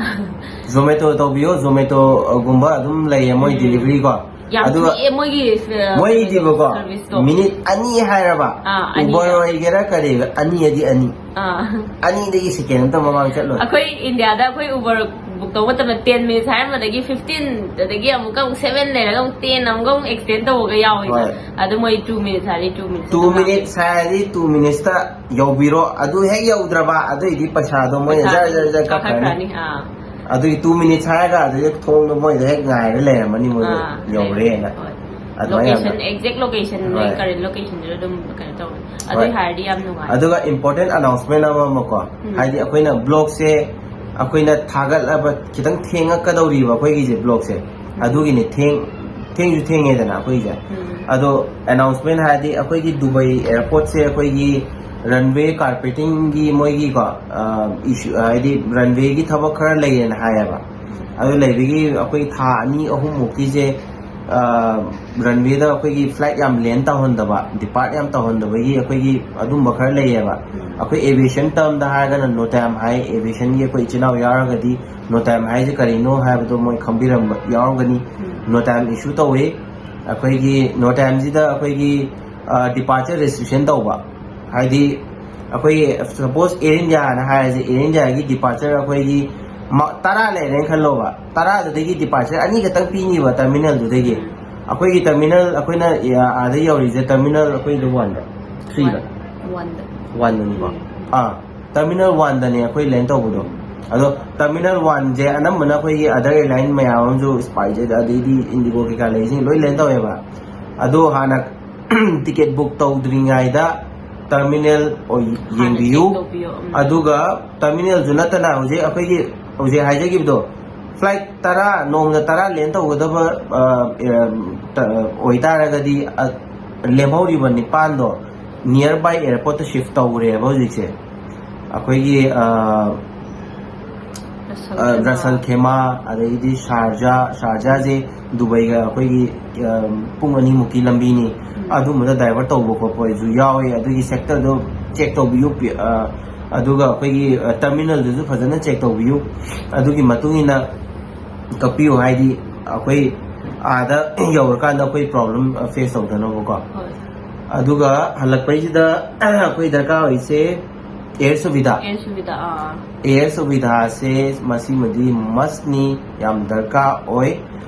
Zomato ꯇꯧꯕꯤꯌꯣ, Zomatoꯒꯨꯝꯕ ꯑꯗꯨꯝ ꯂꯩꯌꯦ ꯃꯣꯏ ꯎꯝ꯫ Delivery ꯀꯣ꯫ ꯌꯥꯝ ꯑꯗꯨꯒ ꯊꯨꯏꯌꯦ ꯃꯣꯏꯒꯤ, ꯑ, ꯃꯣꯏꯗꯤꯕꯀꯣ, serviceꯇꯣ꯫ Minute ꯑꯅꯤ ꯍꯥꯏꯔꯕ, ꯑꯥ, ꯑꯅꯤꯗ꯫ Uber ꯑꯣꯏꯒꯦꯔꯥ ꯀꯔꯤ, ꯑꯅꯤ ꯑꯗꯤ ꯑꯅꯤ꯫ ꯑꯥ꯫ ꯑꯅꯤꯗꯒꯤ second ꯑꯝꯇ ꯃꯃꯥꯡ ꯆꯠꯂꯣꯏ꯫ ꯑꯩꯈꯣꯏ ꯏꯟꯗꯤꯌꯥꯗ ꯑꯩꯈꯣꯏ Uber ꯕꯨꯛ ꯇꯧꯕ ꯃꯇꯝꯗ ꯇꯦꯟ ꯃꯤꯅꯤꯠꯁ ꯍꯥꯏꯔꯝꯕꯗꯒꯤ ꯐꯤꯐꯇꯤꯟ, ꯑꯗꯒꯤ ꯑꯃꯨꯛꯀ ꯑꯃꯨꯛ ꯁꯚꯦꯟ ꯂꯩꯔꯒ ꯑꯃꯨꯛ ꯇꯦꯟ ꯑꯃꯨꯛꯀ ꯑꯃꯨꯛ ꯑꯦꯛꯁꯇꯦꯟ ꯇꯧꯕꯒ ꯌꯥꯎꯋꯦꯕ꯫ ꯍꯣꯏ. ꯑꯗꯨ ꯃꯣꯏ ꯇꯨ ꯃꯤꯅꯤꯠꯁ ꯍꯥꯏꯔꯗꯤ ꯇꯨ ꯃꯤꯅꯤꯠꯁ ꯇꯨ ꯃꯤꯅꯤꯠꯁ ꯍꯥꯏꯔꯗꯤ ꯇꯨ ꯃꯤꯅꯤꯠꯁꯇ ꯌꯧꯕꯤꯔꯣ꯫ ꯑꯗꯨ ꯍꯦꯛ ꯌꯧꯗ꯭ꯔꯕ, ꯑꯗꯨꯏꯗꯤ ꯄꯩꯁꯥꯗꯣ ꯃꯣꯏꯅ ꯖꯔ ꯖꯔ ꯖꯔ ꯀꯛꯈ꯭ꯔꯅꯤ꯫ ꯑꯥ. ꯑꯗꯨꯒꯤ ꯇꯨ ꯃꯤꯅꯤꯠꯁ ꯍꯥꯏꯔꯒ ꯑꯗꯨꯗꯤ ꯊꯣꯡꯗꯣ ꯃꯣꯏꯗ ꯍꯦꯛ ꯉꯥꯏꯔ ꯂꯩꯔꯝꯃꯅꯤ, ꯃꯣꯏꯗꯣ ꯑꯥ, ꯌꯧꯔꯦꯅ꯫ ꯍꯣꯏ. ꯑꯗꯨꯃꯥꯏꯅ ꯂꯣꯀꯦꯁꯟ, ꯌꯥꯝꯅ ꯑꯦꯛꯖꯦꯛ ꯂꯣꯀꯦꯁꯟ, ꯍꯣꯏ. ꯀꯔꯦꯟ ꯂꯣꯀꯦꯁꯟꯗꯨꯗ ꯑꯗꯨꯝ ꯀꯩꯅꯣ ꯇꯧꯔꯦ. ꯍꯣꯏ. ꯑꯗꯨꯏ ꯍꯥꯏꯔꯗꯤ ꯌꯥꯝ ꯅꯨꯡꯉꯥꯏ. ꯑꯗꯨꯒ ꯏꯝꯄꯣꯔꯇꯦꯟ ꯑꯅꯥꯎꯟꯁꯃꯦꯟ ꯑꯃ ꯑꯃꯀꯣ, ꯎꯝ. ꯍꯥꯏꯗꯤ ꯑꯩꯈꯣꯏꯅ ꯕ꯭ꯂꯣꯛꯁꯦ ꯑꯩꯈꯣꯏꯅ ꯊꯥꯒꯠꯂꯕ ꯈꯤꯇꯪ ꯊꯦꯡꯉꯛꯀꯗꯧꯔꯤꯕ ꯑꯩꯈꯣꯏꯒꯤꯁꯦ ꯕ꯭ꯂꯣꯛꯁꯦ, ꯑꯗꯨꯒꯤꯅꯤ ꯊꯦꯡ ꯊꯦꯡꯁꯨ ꯊꯦꯡꯉꯦꯗꯅ ꯑꯩꯈꯣꯏꯁꯦ꯫ ꯎꯝ. ꯑꯗꯣ ꯑꯅꯥꯎꯟꯁꯃꯦꯟ ꯍꯥꯏꯔꯗꯤ ꯑꯩꯈꯣꯏꯒꯤ ꯗꯨꯕꯩ ꯑꯦꯌꯥꯔꯄꯣꯔꯠꯁꯦ ꯑꯩꯈꯣꯏꯒꯤ ꯔꯟꯋꯦ ꯀꯥꯔꯄꯦꯇꯤꯡꯒꯤ ꯃꯣꯏꯒꯤꯀꯣ, ꯏꯁꯨ ꯍꯥꯏꯗꯤ ꯔꯟꯋꯦꯒꯤ ꯊꯕꯛ ꯈꯔ ꯂꯩꯌꯦꯅ ꯍꯥꯏꯌꯦꯕ꯫ ꯑꯗꯨ ꯂꯩꯕꯒꯤ ꯑꯩꯈꯣꯏ ꯊꯥ ꯑꯅꯤ ꯑꯍꯨꯝꯃꯨꯛꯀꯤꯁꯦ ꯔꯟꯋꯦꯗ ꯑꯩꯈꯣꯏꯒꯤ ꯐ꯭ꯂꯥꯏꯠ ꯌꯥꯝ ꯂꯦꯟ ꯇꯧꯍꯟꯗꯕ, ꯗꯤꯄꯥꯔꯠ ꯌꯥꯝ ꯇꯧꯍꯟꯗꯕꯒꯤ ꯑꯩꯈꯣꯏꯒꯤ ꯑꯗꯨꯝꯕ ꯈꯔ ꯂꯩꯌꯦꯕ꯫ ꯑꯩꯈꯣꯏ ꯑꯦꯚꯤꯌꯦꯁꯟ ꯇꯔꯝꯗ ꯍꯥꯏꯔꯒꯅ ꯅꯣ ꯇꯥꯏꯝ ꯍꯥꯏ, ꯑꯦꯚꯤꯌꯦꯁꯟꯒꯤ ꯑꯩꯈꯣꯏ ꯏꯆꯤꯜ ꯏꯅꯥꯎ ꯌꯥꯎꯔꯒꯗꯤ ꯅꯣ ꯇꯥꯏꯝ ꯍꯥꯏꯁꯦ ꯀꯔꯤꯅꯣ ꯍꯥꯏꯕꯗꯣ ꯃꯣꯏ ꯈꯪꯕꯤꯔꯝꯕ ꯌꯥꯎꯔꯝꯒꯅꯤ꯫ ꯅꯣ ꯇꯥꯏꯝ ꯏꯁꯨ ꯇꯧꯋꯤ꯫ ꯑꯩꯈꯣꯏꯒꯤ ꯅꯣ ꯇꯥꯏꯝꯁꯤꯗ ꯑꯩꯈꯣꯏꯒꯤ ꯗꯤꯄꯥꯔꯆꯔ ꯔꯦꯁꯇ꯭ꯔꯤꯛꯁꯟ ꯇꯧꯕ, ꯍꯥꯏꯗꯤ ꯑꯩꯈꯣꯏꯒꯤ ꯁꯄꯣꯁ ꯑꯦꯌꯔ ꯏꯟꯗꯤꯌꯥꯅ ꯍꯥꯏꯔꯁꯦ, ꯑꯦꯌꯔ ꯏꯟꯗꯤꯌꯥꯒꯤ ꯗꯤꯄꯥꯔꯆꯔ ꯑꯩꯈꯣꯏꯒꯤ ꯃ- ꯇꯔꯥ ꯂꯩꯔꯦꯅ ꯈꯜꯂꯣꯕ, ꯇꯔꯥꯗꯨꯗꯒꯤ ꯗꯤꯄꯥꯔꯆꯔ ꯑꯅꯤꯈꯛꯇꯪ ꯄꯤꯅꯤꯕ ꯇꯔꯃꯤꯅꯦꯜꯗꯨꯗꯒꯤ꯫ ꯑꯩꯈꯣꯏꯒꯤ ꯇꯔꯃꯤꯅꯦꯜ ꯑꯩꯈꯣꯏꯅ ꯑꯥꯗ ꯌꯧꯔꯤꯁꯦ ꯇꯔꯃꯤꯅꯦꯜ ꯑꯩꯈꯣꯏꯗ ꯋꯥꯟꯗ, ꯊ꯭ꯔꯤꯗ, ꯋꯥꯟꯗ. ꯋꯥꯟꯗꯅꯤꯀꯣ꯫ ꯎꯝ. ꯑꯥ, ꯇꯔꯃꯤꯅꯦꯜ ꯋꯥꯟꯗꯅꯦ ꯑꯩꯈꯣꯏ ꯂꯦꯟ ꯇꯧꯕꯗꯣ꯫ ꯑꯗꯣ ꯇꯔꯃꯤꯅꯦꯜ ꯋꯥꯟꯁꯦ ꯑꯅꯝꯕꯅ ꯑꯩꯈꯣꯏꯒꯤ ꯑꯗꯔ ꯑꯦꯌꯔꯂꯥꯏꯟ ꯃꯌꯥꯝ ꯑꯃꯁꯨ, ꯁ꯭ꯄꯥꯏꯁꯖꯦꯠ ꯑꯗꯩꯗꯤ ꯏꯟꯗꯤꯒꯣ ꯀꯩꯀꯥ ꯂꯩꯁꯤꯡ ꯂꯣꯏ ꯂꯦꯟ ꯇꯧꯋꯦꯕ꯫ ꯑꯗꯣ ꯍꯥꯟꯅ ꯇꯤꯀꯦꯠ ꯕꯨꯛ ꯇꯧꯗ꯭ꯔꯤꯉꯩꯗ ꯇꯔꯃꯤꯅꯦꯜ ꯑꯣꯏ- ꯍꯥꯟꯅ ꯌꯦꯡꯕꯤꯌꯨ꯫ ꯆꯦꯛ ꯇꯧꯕꯤꯌꯣ. ꯎꯝ. ꯑꯗꯨꯒ ꯇꯔꯃꯤꯅꯦꯜꯁꯨ ꯅꯠꯇꯅ ꯍꯧꯖꯤꯛ ꯑꯩꯈꯣꯏꯒꯤ ꯍꯧꯖꯤꯛ ꯍꯥꯏꯖꯈꯤꯕꯗꯣ, ꯐ꯭ꯂꯥꯏꯠ ꯇꯔꯥ, ꯅꯣꯡꯃꯗ ꯇꯔꯥ ꯂꯦꯟ ꯇꯧꯒꯗꯕ ꯑ, ꯑ, ꯇ- ꯑꯣꯏꯇꯥꯔꯒꯗꯤ, ꯑ, ꯂꯦꯝꯍꯧꯔꯤꯕ ꯅꯤꯄꯥꯟꯗꯣ ꯅꯤꯌꯔ ꯕꯥꯏ ꯑꯦꯌꯥꯔꯄꯣꯔꯠꯇ ꯁꯤꯐ ꯇꯧꯔꯦꯕ ꯍꯧꯖꯤꯛꯁꯦ꯫ ꯑꯩꯈꯣꯏꯒꯤ ꯑ, ꯔꯁꯜ ꯑ, ꯈꯦꯃꯥ. ꯔꯁꯜ ꯈꯦꯃꯥ, ꯑꯗꯩꯗꯤ ꯁꯥꯔꯖꯥ, ꯁꯥꯔꯖꯥꯁꯦ ꯗꯨꯕꯩꯒ ꯑꯩꯈꯣꯏꯒꯤ ꯑ, ꯄꯨꯡ ꯑꯅꯤꯃꯨꯛꯀꯤ ꯂꯝꯕꯤꯅꯤ꯫ ꯑꯗꯨꯝꯕꯗ ꯗꯥꯏꯚꯔꯠ ꯇꯧꯕ ꯈꯣꯠꯄꯁꯨ ꯌꯥꯎꯋꯦ꯫ ꯑꯗꯨꯒꯤ ꯁꯦꯛꯇꯔꯗꯣ ꯆꯦꯛ ꯇꯧꯕꯤꯌꯨ꯫ ꯄꯤ- ꯑ, ꯑꯗꯨꯒ ꯑꯩꯈꯣꯏꯒꯤ ꯇꯔꯃꯤꯅꯦꯜꯗꯨꯁꯨ ꯐꯖꯅ ꯆꯦꯛ ꯇꯧꯕꯤꯌꯨ꯫ ꯑꯗꯨꯒꯤ ꯃꯇꯨꯡ ꯏꯟꯅ ꯀꯛꯄꯤꯌꯨ꯫ ꯍꯥꯏꯗꯤ ꯑꯩꯈꯣꯏ ꯑꯥꯗ ꯌꯧꯔꯀꯥꯟꯗ ꯑꯩꯈꯣꯏ ꯄ꯭ꯔꯣꯕ꯭ꯂꯦꯝ ꯐꯦꯁ ꯇꯧꯗꯅꯕꯀꯣ꯫ ꯍꯣꯏ. ꯑꯗꯨꯒ ꯍꯜꯂꯛꯄꯩꯁꯤꯗ ꯑꯩꯈꯣꯏ ꯗꯔꯀꯥꯔ ꯑꯣꯏꯔꯤꯁꯦ Air Suvidha꯫ Air Suvidha, ꯑꯥ꯫ Air Suvidhaꯁꯦ ꯃꯁꯤꯃꯗꯤ mustꯅꯤ, ꯌꯥꯝ ꯗꯔꯀꯥꯔ ꯑꯣꯏ꯫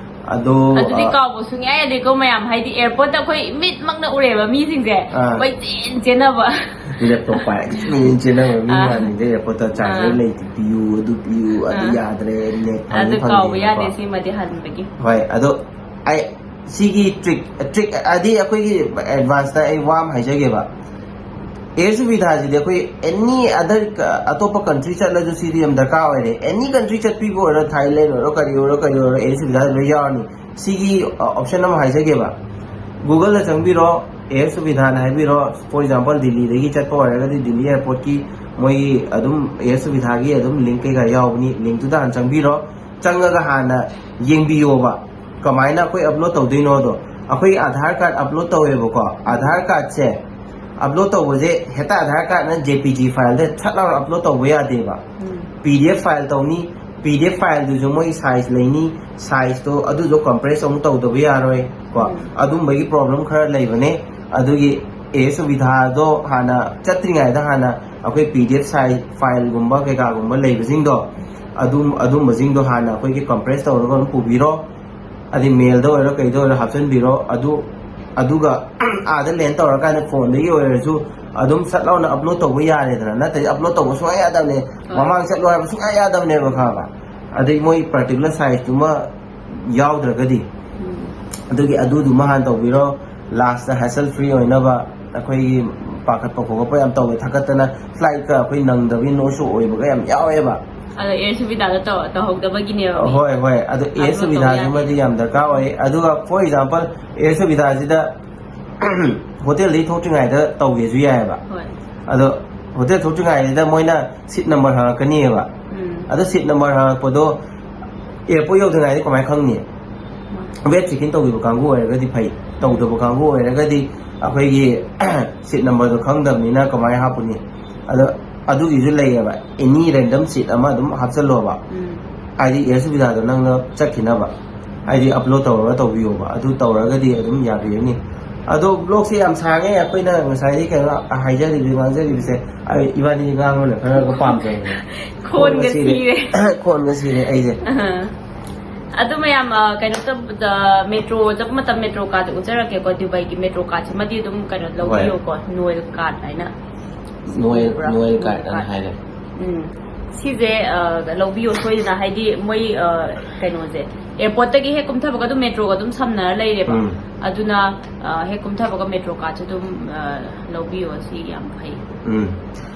ꯑꯗꯣ ꯑꯗꯨꯗꯤ ꯑ, ꯀꯥꯎꯕ ꯁꯨꯡꯌꯥ ꯌꯥꯗꯦꯀꯣ ꯃꯌꯥꯝ, ꯍꯥꯏꯗꯤ airportꯇ ꯑꯩꯈꯣꯏ ꯃꯤꯠꯃꯛꯅ ꯎꯔꯦꯕ ꯃꯤꯁꯤꯡꯁꯦ ꯑꯥ꯫ ꯀꯣꯏꯆꯦꯟ ꯆꯦꯟꯅꯕ꯫ laptop ꯄꯥꯏꯔꯒ ꯆꯦꯟ ꯆꯦꯟꯅꯕ ꯃꯤ ꯑꯥ꯫ ꯃꯥꯟꯕꯤꯗ airportꯇ charger ꯑꯥ꯫ ꯂꯩꯇꯦ, ꯄꯤꯌꯨ, ꯑꯗꯨ ꯄꯤꯌꯨ, ꯑꯗꯨ ꯑꯥ꯫ ꯌꯥꯗ꯭ꯔꯦ, net ꯐꯪꯉꯤ ꯑꯗꯨ ꯀꯥꯎꯕ ꯐꯪꯗꯦꯅꯀꯣ꯫ ꯌꯥꯗꯦ, ꯁꯤꯃꯗꯤ ꯍꯟꯕꯒꯤ꯫ ꯍꯣꯏ, ꯑꯗꯣ ꯑꯩ ꯁꯤꯒꯤ trick trick ꯍꯥꯏꯗꯤ ꯑꯩꯈꯣꯏꯒꯤ advanceꯇ ꯑꯩ ꯋꯥ ꯑꯃ ꯍꯥꯏꯖꯒꯦꯕ꯫ Air Suvidhaꯁꯤꯗꯤ ꯑꯩꯈꯣꯏ any other ꯑꯇꯣꯞꯄ country ꯆꯠꯂꯁꯨ ꯁꯤꯗꯤ ꯌꯥꯝ ꯗꯔꯀꯥꯔ ꯑꯣꯏꯔꯦ꯫ Any country ꯆꯠꯄꯤꯕ ꯑꯣꯏꯔꯣ, Thailand ꯑꯣꯏꯔꯣ, ꯀꯔꯤ ꯑꯣꯏꯔꯣ, ꯀꯔꯤ ꯑꯣꯏꯔꯣ, Air Suvidha ꯂꯣꯏ ꯌꯥꯎꯔꯅꯤ꯫ ꯁꯤꯒꯤ option ꯑꯃ ꯍꯥꯏꯖꯒꯦꯕ, Googleꯗ ꯆꯪꯕꯤꯔꯣ, Air Suvidhaꯅ ꯍꯥꯏꯕꯤꯔꯣ꯫ For example, ꯗꯤꯜꯂꯤꯗꯒꯤ ꯆꯠꯄ ꯑꯣꯏꯔꯒꯗꯤ ꯗꯤꯜꯂꯤ airportꯀꯤ ꯃꯣꯏꯒꯤ ꯑꯗꯨꯝ Air Suvidhaꯒꯤ ꯑꯗꯨꯝ link ꯀꯩꯀꯥ ꯌꯥꯎꯕꯅꯤ, linkꯇꯨꯗ ꯍꯥꯟꯅ ꯆꯪꯕꯤꯔꯣ꯫ ꯆꯪꯉꯒ ꯍꯥꯟꯅ ꯌꯦꯡꯕꯤꯌꯣꯕ ꯀꯃꯥꯏꯅ ꯑꯩꯈꯣꯏ upload ꯇꯧꯗꯣꯏꯅꯣꯗꯣ꯫ ꯑꯩꯈꯣꯏ Aadhaar card upload ꯇꯧꯋꯦꯕꯀꯣ꯫ Aadhaar cardꯁꯦ upload ꯇꯧꯕꯁꯦ ꯍꯦꯛꯇ Aadhaar cardꯅ JPG fileꯗ ꯁꯠ ꯂꯥꯎꯅ upload ꯇꯧꯕ ꯌꯥꯗꯦꯕ꯫ ꯎꯝ꯫ PDF file ꯇꯧꯅꯤ, PDF fileꯗꯨꯁꯨ ꯃꯣꯏ size ꯂꯩꯅꯤ, sizeꯇꯣ ꯑꯗꯨꯁꯨ compress ꯑꯃꯨꯛ ꯇꯧꯗꯕ ꯌꯥꯔꯣꯏ ꯀꯣ꯫ ꯎꯝ꯫ ꯑꯗꯨꯝꯕꯒꯤ problem ꯈꯔ ꯂꯩꯕꯅꯦ꯫ ꯑꯗꯨꯒꯤ Air Suvidhaꯗꯣ ꯍꯥꯟꯅ ꯆꯠꯇ꯭ꯔꯤꯉꯩꯗ ꯍꯥꯟꯅ ꯑꯩꯈꯣꯏ PDF size fileꯒꯨꯝꯕ ꯀꯩꯀꯥꯒꯨꯝꯕ ꯂꯩꯕꯁꯤꯡꯗꯣ, ꯑꯗꯨꯝ ꯑꯗꯨꯝꯕꯁꯤꯡꯗꯣ ꯍꯥꯟꯅ ꯑꯩꯈꯣꯏꯒꯤ compress ꯇꯧꯔꯒ ꯑꯗꯨꯝ ꯄꯨꯕꯤꯔꯣ꯫ ꯑꯗꯩ mailꯗ ꯑꯣꯏꯔꯣ ꯀꯩꯗ ꯑꯣꯏꯔꯣ ꯍꯥꯞꯆꯤꯟꯕꯤꯔꯣ꯫ ꯑꯗꯨ ꯑꯗꯨꯒ ꯑꯥꯗ land ꯇꯧꯔꯀꯥꯟꯗ phoneꯗꯒꯤ ꯑꯣꯏꯔꯁꯨ ꯑꯗꯨꯝ ꯁꯠ ꯂꯥꯎꯅ upload ꯇꯧꯕ ꯌꯥꯔꯦꯗꯅ꯫ ꯅꯠꯇ꯭ꯔꯗꯤ upload ꯇꯧꯕ ꯁꯨꯡꯌꯥ ꯌꯥꯗꯕꯅꯦ꯫ ꯍꯣꯏ꯫ ꯃꯃꯥꯡ ꯆꯠꯂꯣ ꯍꯥꯏꯕ ꯁꯨꯡꯌꯥ ꯌꯥꯗꯕꯅꯦꯕ, ꯈꯪꯉꯕ? ꯑꯗꯩ ꯃꯣꯏ particular sizeꯇꯨꯃ ꯌꯥꯎꯗ꯭ꯔꯒꯗꯤ꯫ ꯎꯝ꯫ ꯑꯗꯨꯒꯤ ꯑꯗꯨꯗꯨꯃ ꯍꯥꯟꯅ ꯇꯧꯕꯤꯔꯣ꯫ Lastꯇ hassle free ꯑꯣꯏꯅꯕ ꯑꯩꯈꯣꯏꯒꯤ ꯄꯥꯈꯠꯄ ꯈꯣꯀꯠꯄ ꯌꯥꯝ ꯇꯧꯋꯦ, ꯊꯥꯀꯠꯇꯅ flightꯀ ꯑꯩꯈꯣꯏ ꯅꯪꯗꯕꯒꯤ no show ꯑꯣꯏꯕꯒ ꯌꯥꯝ ꯌꯥꯎꯋꯦꯕ꯫ ꯑꯗꯣ Air Suvidhaꯗ ꯇꯧ- ꯇꯧꯍꯧꯗꯕꯒꯤꯅꯦꯕ ꯃꯤ꯫ ꯍꯣꯏ, ꯍꯣꯏ, ꯑꯗꯣ Air Upload ꯇꯧꯕ Suvidhaꯁꯤꯃꯗꯤ ꯌꯥꯗꯦ꯫ ꯌꯥꯝ ꯗꯔꯀꯥꯔ ꯑꯣꯏ꯫ ꯑꯗꯨꯒ for example, Air Suvidhaꯁꯤꯗ hotelꯗꯒꯤ ꯊꯣꯛꯇ꯭ꯔꯤꯉꯩꯗ ꯇꯧꯒꯦꯁꯨ ꯌꯥꯏꯑꯕ꯫ ꯍꯣꯏ꯫ ꯑꯗꯣ hotel ꯊꯣꯛꯇ꯭ꯔꯤꯉꯩꯗ ꯃꯣꯏꯅ seat number ꯍꯪꯉꯛꯀꯅꯤꯕ꯫ ꯎꯝ꯫ ꯑꯗꯣ seat number ꯍꯪꯉꯛꯄꯗꯣ airport ꯌꯧꯗ꯭ꯔꯤꯉꯩꯗ ꯀꯃꯥꯏꯅ ꯈꯪꯅꯤ? Web checking ꯇꯧꯈꯤꯕ ꯀꯥꯡꯕꯨ ꯑꯣꯏꯔꯒꯗꯤ ꯐꯩ, ꯇꯧꯗꯕ ꯀꯥꯡꯕꯨ ꯑꯣꯏꯔꯒꯗꯤ ꯑꯩꯈꯣꯏꯒꯤ seat numberꯗꯣ ꯈꯪꯗꯕꯅꯤꯅ ꯀꯃꯥꯏꯅ ꯍꯥꯞꯄꯨꯅꯤ? ꯑꯗꯣ ꯑꯗꯨꯒꯤꯁꯨ ꯂꯩꯌꯦꯕ, any random seat ꯑꯃ ꯑꯗꯨꯝ ꯍꯥꯞꯆꯜꯂꯣꯕ꯫ ꯎꯝ꯫ ꯍꯥꯏꯗꯤ Air Suvidhaꯗꯣ ꯅꯪꯅ ꯆꯠꯈꯤꯅꯕ, ꯍꯥꯏꯗꯤ upload ꯇꯧꯔꯒ ꯇꯧꯕꯤꯌꯣꯕ, ꯑꯗꯨ ꯇꯧꯔꯒꯗꯤ ꯑꯗꯨꯝ ꯌꯥꯕꯤꯔꯅꯤ꯫ ꯑꯗꯣ ꯕ꯭ꯂꯣꯛꯁꯦ ꯌꯥꯝ ꯁꯥꯡꯉꯦ꯫ ꯑꯩꯈꯣꯏꯅ ꯉꯁꯥꯏꯗꯒꯤ ꯀꯩꯅꯣ ꯍꯥꯏꯖꯔꯤꯕ, ꯉꯥꯡꯖꯔꯤꯕꯁꯦ, ꯑꯩ ꯏꯕꯥꯅꯤ ꯉꯥꯡꯕꯅ ꯈꯔꯒ ꯄꯥꯝꯖꯩ꯫ ꯈꯣꯟꯒ ꯁꯤꯔꯦ꯫ ꯈꯣꯟꯒ ꯁꯤꯔꯦ ꯑꯩꯁꯦ꯫ ꯑꯗꯨ ꯃꯌꯥꯝ, ꯑ, ꯀꯩꯅꯣ ꯇꯧꯕꯗ, ꯃꯦꯇ꯭ꯔꯣ ꯆꯠꯄ ꯃꯇꯝ ꯃꯦꯇ꯭ꯔꯣ ꯀꯥꯔꯗ ꯎꯠꯆꯔꯛꯀꯦꯀꯣ꯫ ꯗꯨꯕꯥꯏꯒꯤ ꯃꯦꯇ꯭ꯔꯣ ꯀꯥꯔꯗꯁꯤꯃꯗꯤ ꯑꯗꯨꯝ ꯀꯩꯅꯣ ꯂꯧꯕꯤꯌꯣꯀꯣ, ꯅꯣꯏꯜ ꯀꯥꯔꯗ ꯍꯥꯏꯅ꯫ ꯅꯣꯏꯜ ꯎꯕ꯭ꯔꯥ? ꯅꯣꯏꯜ ꯅꯣꯏꯜ ꯀꯥꯔꯗ ꯑꯅ ꯀꯥꯔꯗ꯫ ꯍꯥꯏꯔꯦ꯫ ꯎꯝ꯫ ꯁꯤꯁꯦ, ꯑ, ꯂꯧꯕꯤꯌꯣ ꯁꯣꯏꯗꯅ, ꯍꯥꯏꯗꯤ ꯃꯣꯏ, ꯑ, ꯀꯩꯅꯣꯁꯦ, ꯑꯦꯌꯔꯄꯣꯔꯠꯇꯒꯤ ꯍꯦꯛ ꯀꯨꯝꯊꯕꯒ ꯑꯗꯨꯝ ꯃꯦꯇ꯭ꯔꯣꯒ ꯑꯗꯨꯝ ꯁꯝꯅꯔ ꯂꯩꯔꯦꯕ꯫ ꯎꯝ꯫ ꯑꯗꯨꯅ, ꯑ, ꯍꯦꯛ ꯀꯨꯝꯊꯕꯒ ꯃꯦꯇ꯭ꯔꯣ ꯀꯥꯔꯗꯁꯨ ꯑꯗꯨꯝ, ꯑ, ꯂꯧꯕꯤꯌꯣ, ꯁꯤ ꯌꯥꯝ ꯐꯩ꯫ ꯎꯝ꯫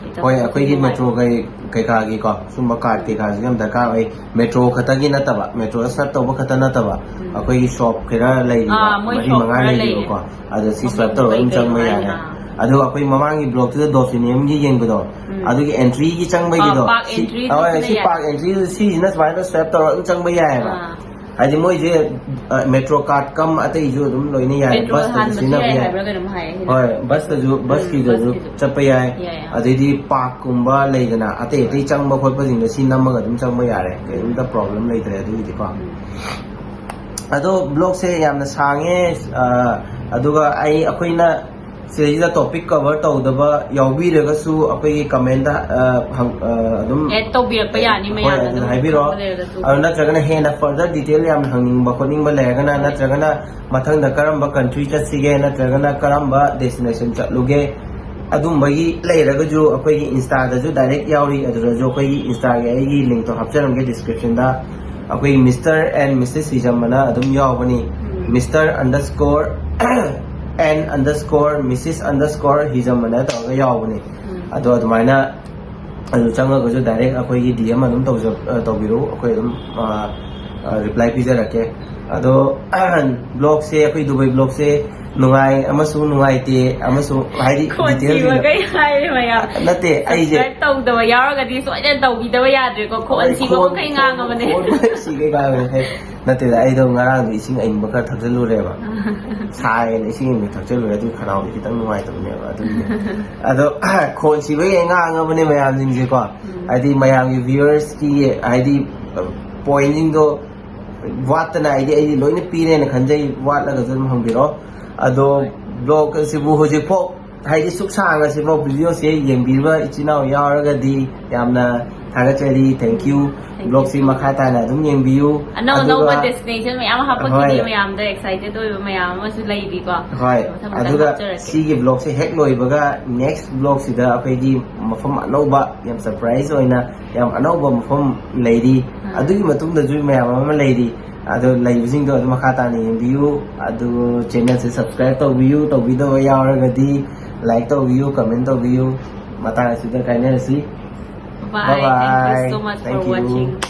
ꯏꯇꯥꯎ, ꯍꯣꯏ, ꯑꯩꯈꯣꯏꯒꯤ ꯅꯨꯡꯉꯥꯏ꯫ ꯃꯦꯇ꯭ꯔꯣ ꯀꯩ-, ꯀꯩꯀꯥꯒꯤꯀꯣ, ꯁꯨꯝꯕ ꯀꯥꯔꯗ ꯀꯩꯀꯥꯁꯨ ꯌꯥꯝ ꯗꯔꯀꯥꯔ ꯑꯣꯏ꯫ ꯃꯦꯇ꯭ꯔꯣ ꯈꯛꯇꯒꯤ ꯅꯠꯇꯕ, ꯃꯦꯇ꯭ꯔꯣꯗ ꯁꯔꯞ ꯇꯧꯕ ꯈꯛꯇ ꯅꯠꯇꯕ, ꯎꯝ꯫ ꯑꯩꯈꯣꯏꯒꯤ ꯁꯣꯞ ꯈꯔ ꯂꯩꯔꯤꯕ, ꯑꯥ, ꯃꯣꯏ ꯃꯔꯤ ꯁꯣꯞ ꯃꯉꯥ ꯈꯔ ꯂꯩꯔꯤꯕꯀꯣ, ꯂꯩꯔꯦ꯫ ꯑꯗꯣ ꯁꯤ ꯃꯃꯤꯡ ꯁ꯭ꯋꯥꯏꯞ ꯇꯧꯔꯒ ꯑꯗꯨꯝ ꯀꯩ ꯆꯪꯕ ꯀꯩꯅꯣ ꯌꯥꯔꯦ꯫ ꯍꯥꯏꯅ꯫ ꯑꯗꯨꯒ ꯑꯩꯈꯣꯏ ꯃꯃꯥꯡꯒꯤ ꯕ꯭ꯂꯣꯛꯇꯨꯗ ꯗꯣꯜꯐꯤꯅꯤꯌꯝꯒꯤ ꯌꯦꯡꯕꯗꯣ, ꯎꯝ꯫ ꯑꯗꯨꯒꯤ ꯑꯦꯟꯇ꯭ꯔꯤꯒꯤ ꯆꯪꯕꯒꯤꯗꯣ, ꯑꯥ, ꯄꯥꯔꯛ ꯁꯤ, ꯑꯦꯟꯇ꯭ꯔꯤꯗꯨ ꯍꯣꯏ, ꯁꯤꯅ ꯁꯤ ꯌꯥꯏ꯫ ꯄꯥꯔꯛ ꯑꯦꯟꯇ꯭ꯔꯤꯗꯨ ꯁꯤꯁꯤꯅ ꯁꯨꯃꯥꯏꯅ ꯁ꯭ꯋꯥꯏꯞ ꯇꯧꯔꯒ ꯑꯗꯨꯝ ꯆꯪꯕ ꯌꯥꯏꯑꯕ꯫ ꯑꯥ꯫ ꯍꯥꯏꯗꯤ ꯃꯣꯏꯁꯦ, ꯑ, ꯃꯦꯇ꯭ꯔꯣ ꯀꯥꯔꯗ ꯀꯝ ꯑꯇꯩꯁꯨ ꯑꯗꯨꯝ ꯂꯣꯏꯅ ꯌꯥꯏ, ꯃꯦꯇ꯭ꯔꯣꯗ ꯕꯁꯇꯁꯨ ꯍꯥꯟꯕꯁꯨ ꯁꯤꯖꯤꯟꯅꯕ ꯌꯥꯏ ꯌꯥꯏ꯫ ꯍꯥꯏꯕ꯭ꯔꯥ ꯀꯩꯅꯣꯝ ꯍꯥꯏ ꯁꯤꯅ꯫ ꯍꯣꯏ, ꯕꯁꯇꯁꯨ, ꯎꯝ, ꯕꯁꯀꯤꯗꯁꯨ ꯕꯁꯀꯤꯁꯨ꯫ ꯆꯠꯄ ꯌꯥꯏ꯫ ꯌꯥꯏ, ꯌꯥꯏ꯫ ꯑꯗꯩꯗꯤ ꯄꯥꯔꯛꯀꯨꯝꯕ ꯂꯩꯗꯅ, ꯑꯇꯩ ꯑꯇꯩ ꯆꯪꯕ ꯈꯣꯠꯄꯁꯤꯡꯗꯣ ꯁꯤ ꯅꯝꯃꯒ ꯑꯗꯨꯝ ꯆꯪꯕ ꯌꯥꯔꯦ, ꯀꯔꯤꯝꯇ ꯄ꯭ꯔꯣꯕ꯭ꯂꯦꯝ ꯂꯩꯇ꯭ꯔꯦ ꯑꯗꯨꯒꯤꯗꯤꯀꯣ꯫ ꯎꯝ꯫ ꯑꯗꯣ ꯕ꯭ꯂꯣꯛꯁꯦ ꯌꯥꯝꯅ ꯁꯥꯡꯉꯦ, ꯑ, ꯑꯗꯨꯒ ꯑꯩ, ꯑꯩꯈꯣꯏꯅ ꯁꯤꯗꯩꯁꯤꯗ ꯇꯣꯄꯤꯛ ꯀꯚꯔ ꯇꯧꯗꯕ ꯌꯥꯎꯕꯤꯔꯒꯁꯨ ꯑꯩꯈꯣꯏꯒꯤ ꯀꯃꯦꯟꯗ, ꯑ, ꯍꯪ-, ꯑ, ꯑꯗꯨꯝ ꯑꯦꯗ ꯇꯧꯕꯤꯔꯛꯄ ꯌꯥꯅꯤ, ꯍꯣꯏ, ꯃꯌꯥꯝꯅ ꯑꯗꯨꯝ ꯑꯗꯨꯝ ꯍꯥꯏꯕꯤꯔꯛꯑꯣ꯫ ꯈꯪꯕ ꯂꯩꯔꯒꯁꯨ꯫ ꯑꯗꯨ ꯅꯠꯇ꯭ꯔꯒꯅ ꯍꯦꯟꯅ ꯐꯔꯗꯔ ꯗꯤꯇꯦꯜ ꯌꯥꯝꯅ ꯍꯪꯅꯤꯡꯕ ꯈꯣꯠꯅꯤꯡꯕ ꯂꯩꯔꯒꯅ, ꯍꯣꯏ꯫ ꯅꯠꯇ꯭ꯔꯒꯅ ꯃꯊꯪꯗ ꯀꯔꯝꯕ ꯀꯟꯇ꯭ꯔꯤ ꯆꯠꯁꯤꯒꯦ, ꯅꯠꯇ꯭ꯔꯒꯅ ꯀꯔꯝꯕ ꯗꯦꯁꯇꯤꯅꯦꯁꯟ ꯆꯠꯂꯨꯒꯦ, ꯑꯗꯨꯝꯕꯒꯤ ꯂꯩꯔꯒꯁꯨ ꯑꯩꯈꯣꯏꯒꯤ ꯏꯟꯁꯇꯥꯗꯁꯨ ꯗꯥꯏꯔꯦꯛ ꯌꯥꯎꯔꯤ꯫ ꯑꯗꯨꯗꯁꯨ ꯑꯩꯈꯣꯏꯒꯤ ꯏꯟꯁꯇꯥꯒꯤ ꯑꯩꯒꯤ ꯂꯤꯡꯛꯇꯣ ꯍꯥꯞꯆꯔꯝꯒꯦ ꯗꯤꯁꯀ꯭ꯔꯤꯞꯁꯟꯗ꯫ ꯑꯩꯈꯣꯏꯒꯤ ꯃꯤꯁꯇꯔ ꯑꯦꯟ ꯃꯤꯁꯦꯁ ꯍꯤꯖꯝ ꯑꯅ ꯑꯗꯨꯝ ꯌꯥꯎꯕꯅꯤ꯫ ꯎꯝ꯫ ꯃꯤꯁꯇꯔ ꯑꯟꯗꯔꯁꯀꯣꯔ ꯑꯦꯟ ꯑꯟꯗꯔꯁꯀꯣꯔ ꯃꯤꯁꯦꯁ ꯑꯟꯗꯔꯁꯀꯣꯔ ꯍꯤꯖꯝ ꯑꯅ ꯇꯧꯔꯒ ꯌꯥꯎꯕꯅꯤ꯫ ꯎꯝ꯫ ꯑꯗꯣ ꯑꯗꯨꯃꯥꯏꯅ ꯑꯗꯨ ꯆꯪꯉꯒꯁꯨ ꯗꯥꯏꯔꯦꯛ ꯑꯩꯈꯣꯏꯒꯤ ꯗꯤ ꯑꯦꯝ ꯑꯗꯨꯝ ꯇꯧꯖ-, ꯑ, ꯇꯧꯕꯤꯔꯛꯎ, ꯑꯩꯈꯣꯏ ꯑꯗꯨꯝ, ꯑ, ꯑ, ꯔꯤꯄ꯭ꯂꯥꯏ ꯄꯤꯖꯔꯛꯀꯦ꯫ ꯑꯗꯣ ꯕ꯭ꯂꯣꯛꯁꯦ, ꯑꯩꯈꯣꯏ ꯗꯨꯕꯩ ꯕ꯭ꯂꯣꯛꯁꯦ ꯅꯨꯡꯉꯥꯏ ꯑꯃꯁꯨꯡ ꯅꯨꯡꯉꯥꯏꯇꯦ ꯑꯃꯁꯨꯡ ꯍꯥꯏꯗꯤ ꯈꯣꯟ ꯗꯤꯇꯦꯜꯁ ꯑꯣꯏꯅ ꯁꯤꯕꯈꯩ ꯍꯥꯏꯔꯦ ꯃꯌꯥꯝ꯫ ꯅꯠꯇꯦ, ꯑꯩꯁꯦ ꯍꯣꯏ, ꯁꯤꯕ ꯈꯣꯟ-, ꯃꯈꯩ ꯉꯥꯡꯉꯕꯅꯦ꯫ ꯈꯣꯟ ꯃꯈꯩ ꯁꯤꯒꯩ ꯉꯥꯡꯉꯕꯅꯦ꯫ ꯍꯦ, ꯅꯠꯇꯦꯗ, ꯑꯩꯗꯣ ꯉꯔꯥꯡꯗꯣ ꯏꯁꯤꯡ ꯑꯏꯪꯕ ꯈꯔ ꯊꯛꯆꯜꯂꯨꯔꯦꯕ꯫ ꯁꯥꯏꯌꯦꯅ ꯏꯁꯤꯡ ꯑꯏꯪꯕ ꯊꯛꯆꯜꯂꯨꯔꯦ, ꯑꯗꯨꯒꯤ ꯈꯅꯥꯎꯗꯣ ꯈꯤꯇꯪ ꯅꯨꯡꯉꯥꯏꯇꯕꯅꯦꯕ, ꯑꯗꯨꯒꯤꯅꯦ꯫ ꯑꯗꯣ ꯈꯣꯟ ꯁꯤꯕꯒꯤ ꯑꯩ ꯉꯥꯡꯉꯕꯅꯦ ꯃꯌꯥꯝꯁꯤꯡꯁꯦꯀꯣ꯫ ꯎꯝ꯫ ꯍꯥꯏꯗꯤ ꯃꯌꯥꯝꯒꯤ ꯚ꯭ꯌꯨꯋꯔꯁꯀꯤ ꯍꯥꯏꯗꯤ ꯄꯣꯏꯟꯁꯤꯡꯗꯣ ꯋꯥꯠꯇꯅ, ꯍꯥꯏꯗꯤ ꯑꯩꯗꯤ ꯂꯣꯏꯅ ꯄꯤꯔꯦꯅ ꯈꯟꯖꯩ, ꯋꯥꯠꯂꯒꯁꯨ ꯑꯗꯨꯝ ꯍꯪꯕꯤꯔꯛꯑꯣ꯫ ꯑꯗꯣ ꯕ꯭ꯂꯣꯒ ꯑꯁꯤꯕꯨ ꯍꯧꯖꯤꯛꯐꯥꯎ, ꯍꯥꯏꯗꯤ ꯁꯨꯛ ꯁꯥꯡꯉꯁꯤꯐꯥꯎ ꯚꯤꯗꯤꯑꯣꯁꯦ ꯌꯦꯡꯕꯤꯕ ꯏꯆꯤꯟ ꯏꯅꯥꯎ ꯌꯥꯎꯔꯒꯗꯤ ꯌꯥꯝꯅ ꯊꯥꯒꯠꯆꯔꯤ꯫ Thank you꯫ ꯕ꯭ꯂꯣꯒꯁꯤ ꯃꯈꯥ ꯇꯥꯅ ꯑꯗꯨꯝ ꯌꯦꯡꯕꯤꯌꯨ꯫ ꯑꯅꯧ ꯑꯅꯧꯕ ꯑꯗꯨꯒ ꯗꯦꯁꯇꯤꯅꯦꯁꯟ ꯃꯌꯥꯝ ꯑꯃ ꯍꯥꯞꯄꯛꯈꯤꯅꯤ꯫ ꯍꯣꯏ꯫ ꯃꯌꯥꯝꯗ ꯑꯦꯛꯁꯥꯏꯇꯦꯠ ꯑꯣꯏꯕ ꯃꯌꯥꯝ ꯑꯃꯁꯨ ꯂꯩꯔꯤꯀꯣ꯫ ꯍꯣꯏ꯫ ꯃꯊꯪ ꯃꯊꯪ ꯑꯗꯨꯒ ꯍꯥꯞꯆꯔꯛꯀꯦ꯫ ꯁꯤꯒꯤ ꯕ꯭ꯂꯣꯒꯁꯦ ꯍꯦꯛ ꯂꯣꯏꯕꯒ ꯅꯦꯛꯁ ꯕ꯭ꯂꯣꯒꯁꯤꯗ ꯑꯩꯈꯣꯏꯒꯤ ꯃꯐꯝ ꯑꯅꯧꯕ, ꯌꯥꯝ ꯁꯔꯄ꯭ꯔꯥꯏꯖ ꯑꯣꯏꯅ ꯌꯥꯝ ꯑꯅꯧꯕ ꯃꯐꯝ ꯂꯩꯔꯤ꯫ ꯑꯥ꯫ ꯑꯗꯨꯒꯤ ꯃꯇꯨꯡꯗꯁꯨ ꯃꯌꯥꯝ ꯑꯃ ꯂꯩꯔꯤ꯫ ꯑꯗꯣ ꯂꯩꯕꯁꯤꯡꯗꯣ ꯑꯗꯨꯝ ꯃꯈꯥ ꯇꯥꯅ ꯌꯦꯡꯕꯤꯌꯨ꯫ ꯑꯗꯨ ꯆꯦꯅꯦꯜꯁꯦ ꯁꯕꯁꯀ꯭ꯔꯥꯏꯕ ꯇꯧꯕꯤꯌꯨ꯫ ꯇꯧꯕꯤꯗꯕ ꯌꯥꯎꯔꯒꯗꯤ ꯂꯥꯏꯛ ꯇꯧꯕꯤꯌꯨ, ꯀꯃꯦꯟ ꯇꯧꯕꯤꯌꯨ꯫ ꯃꯇꯥꯡ ꯑꯁꯤꯗ ꯀꯥꯏꯅꯔꯁꯤ꯫ Bye. Thank you so much for Thank you꯫ Watching.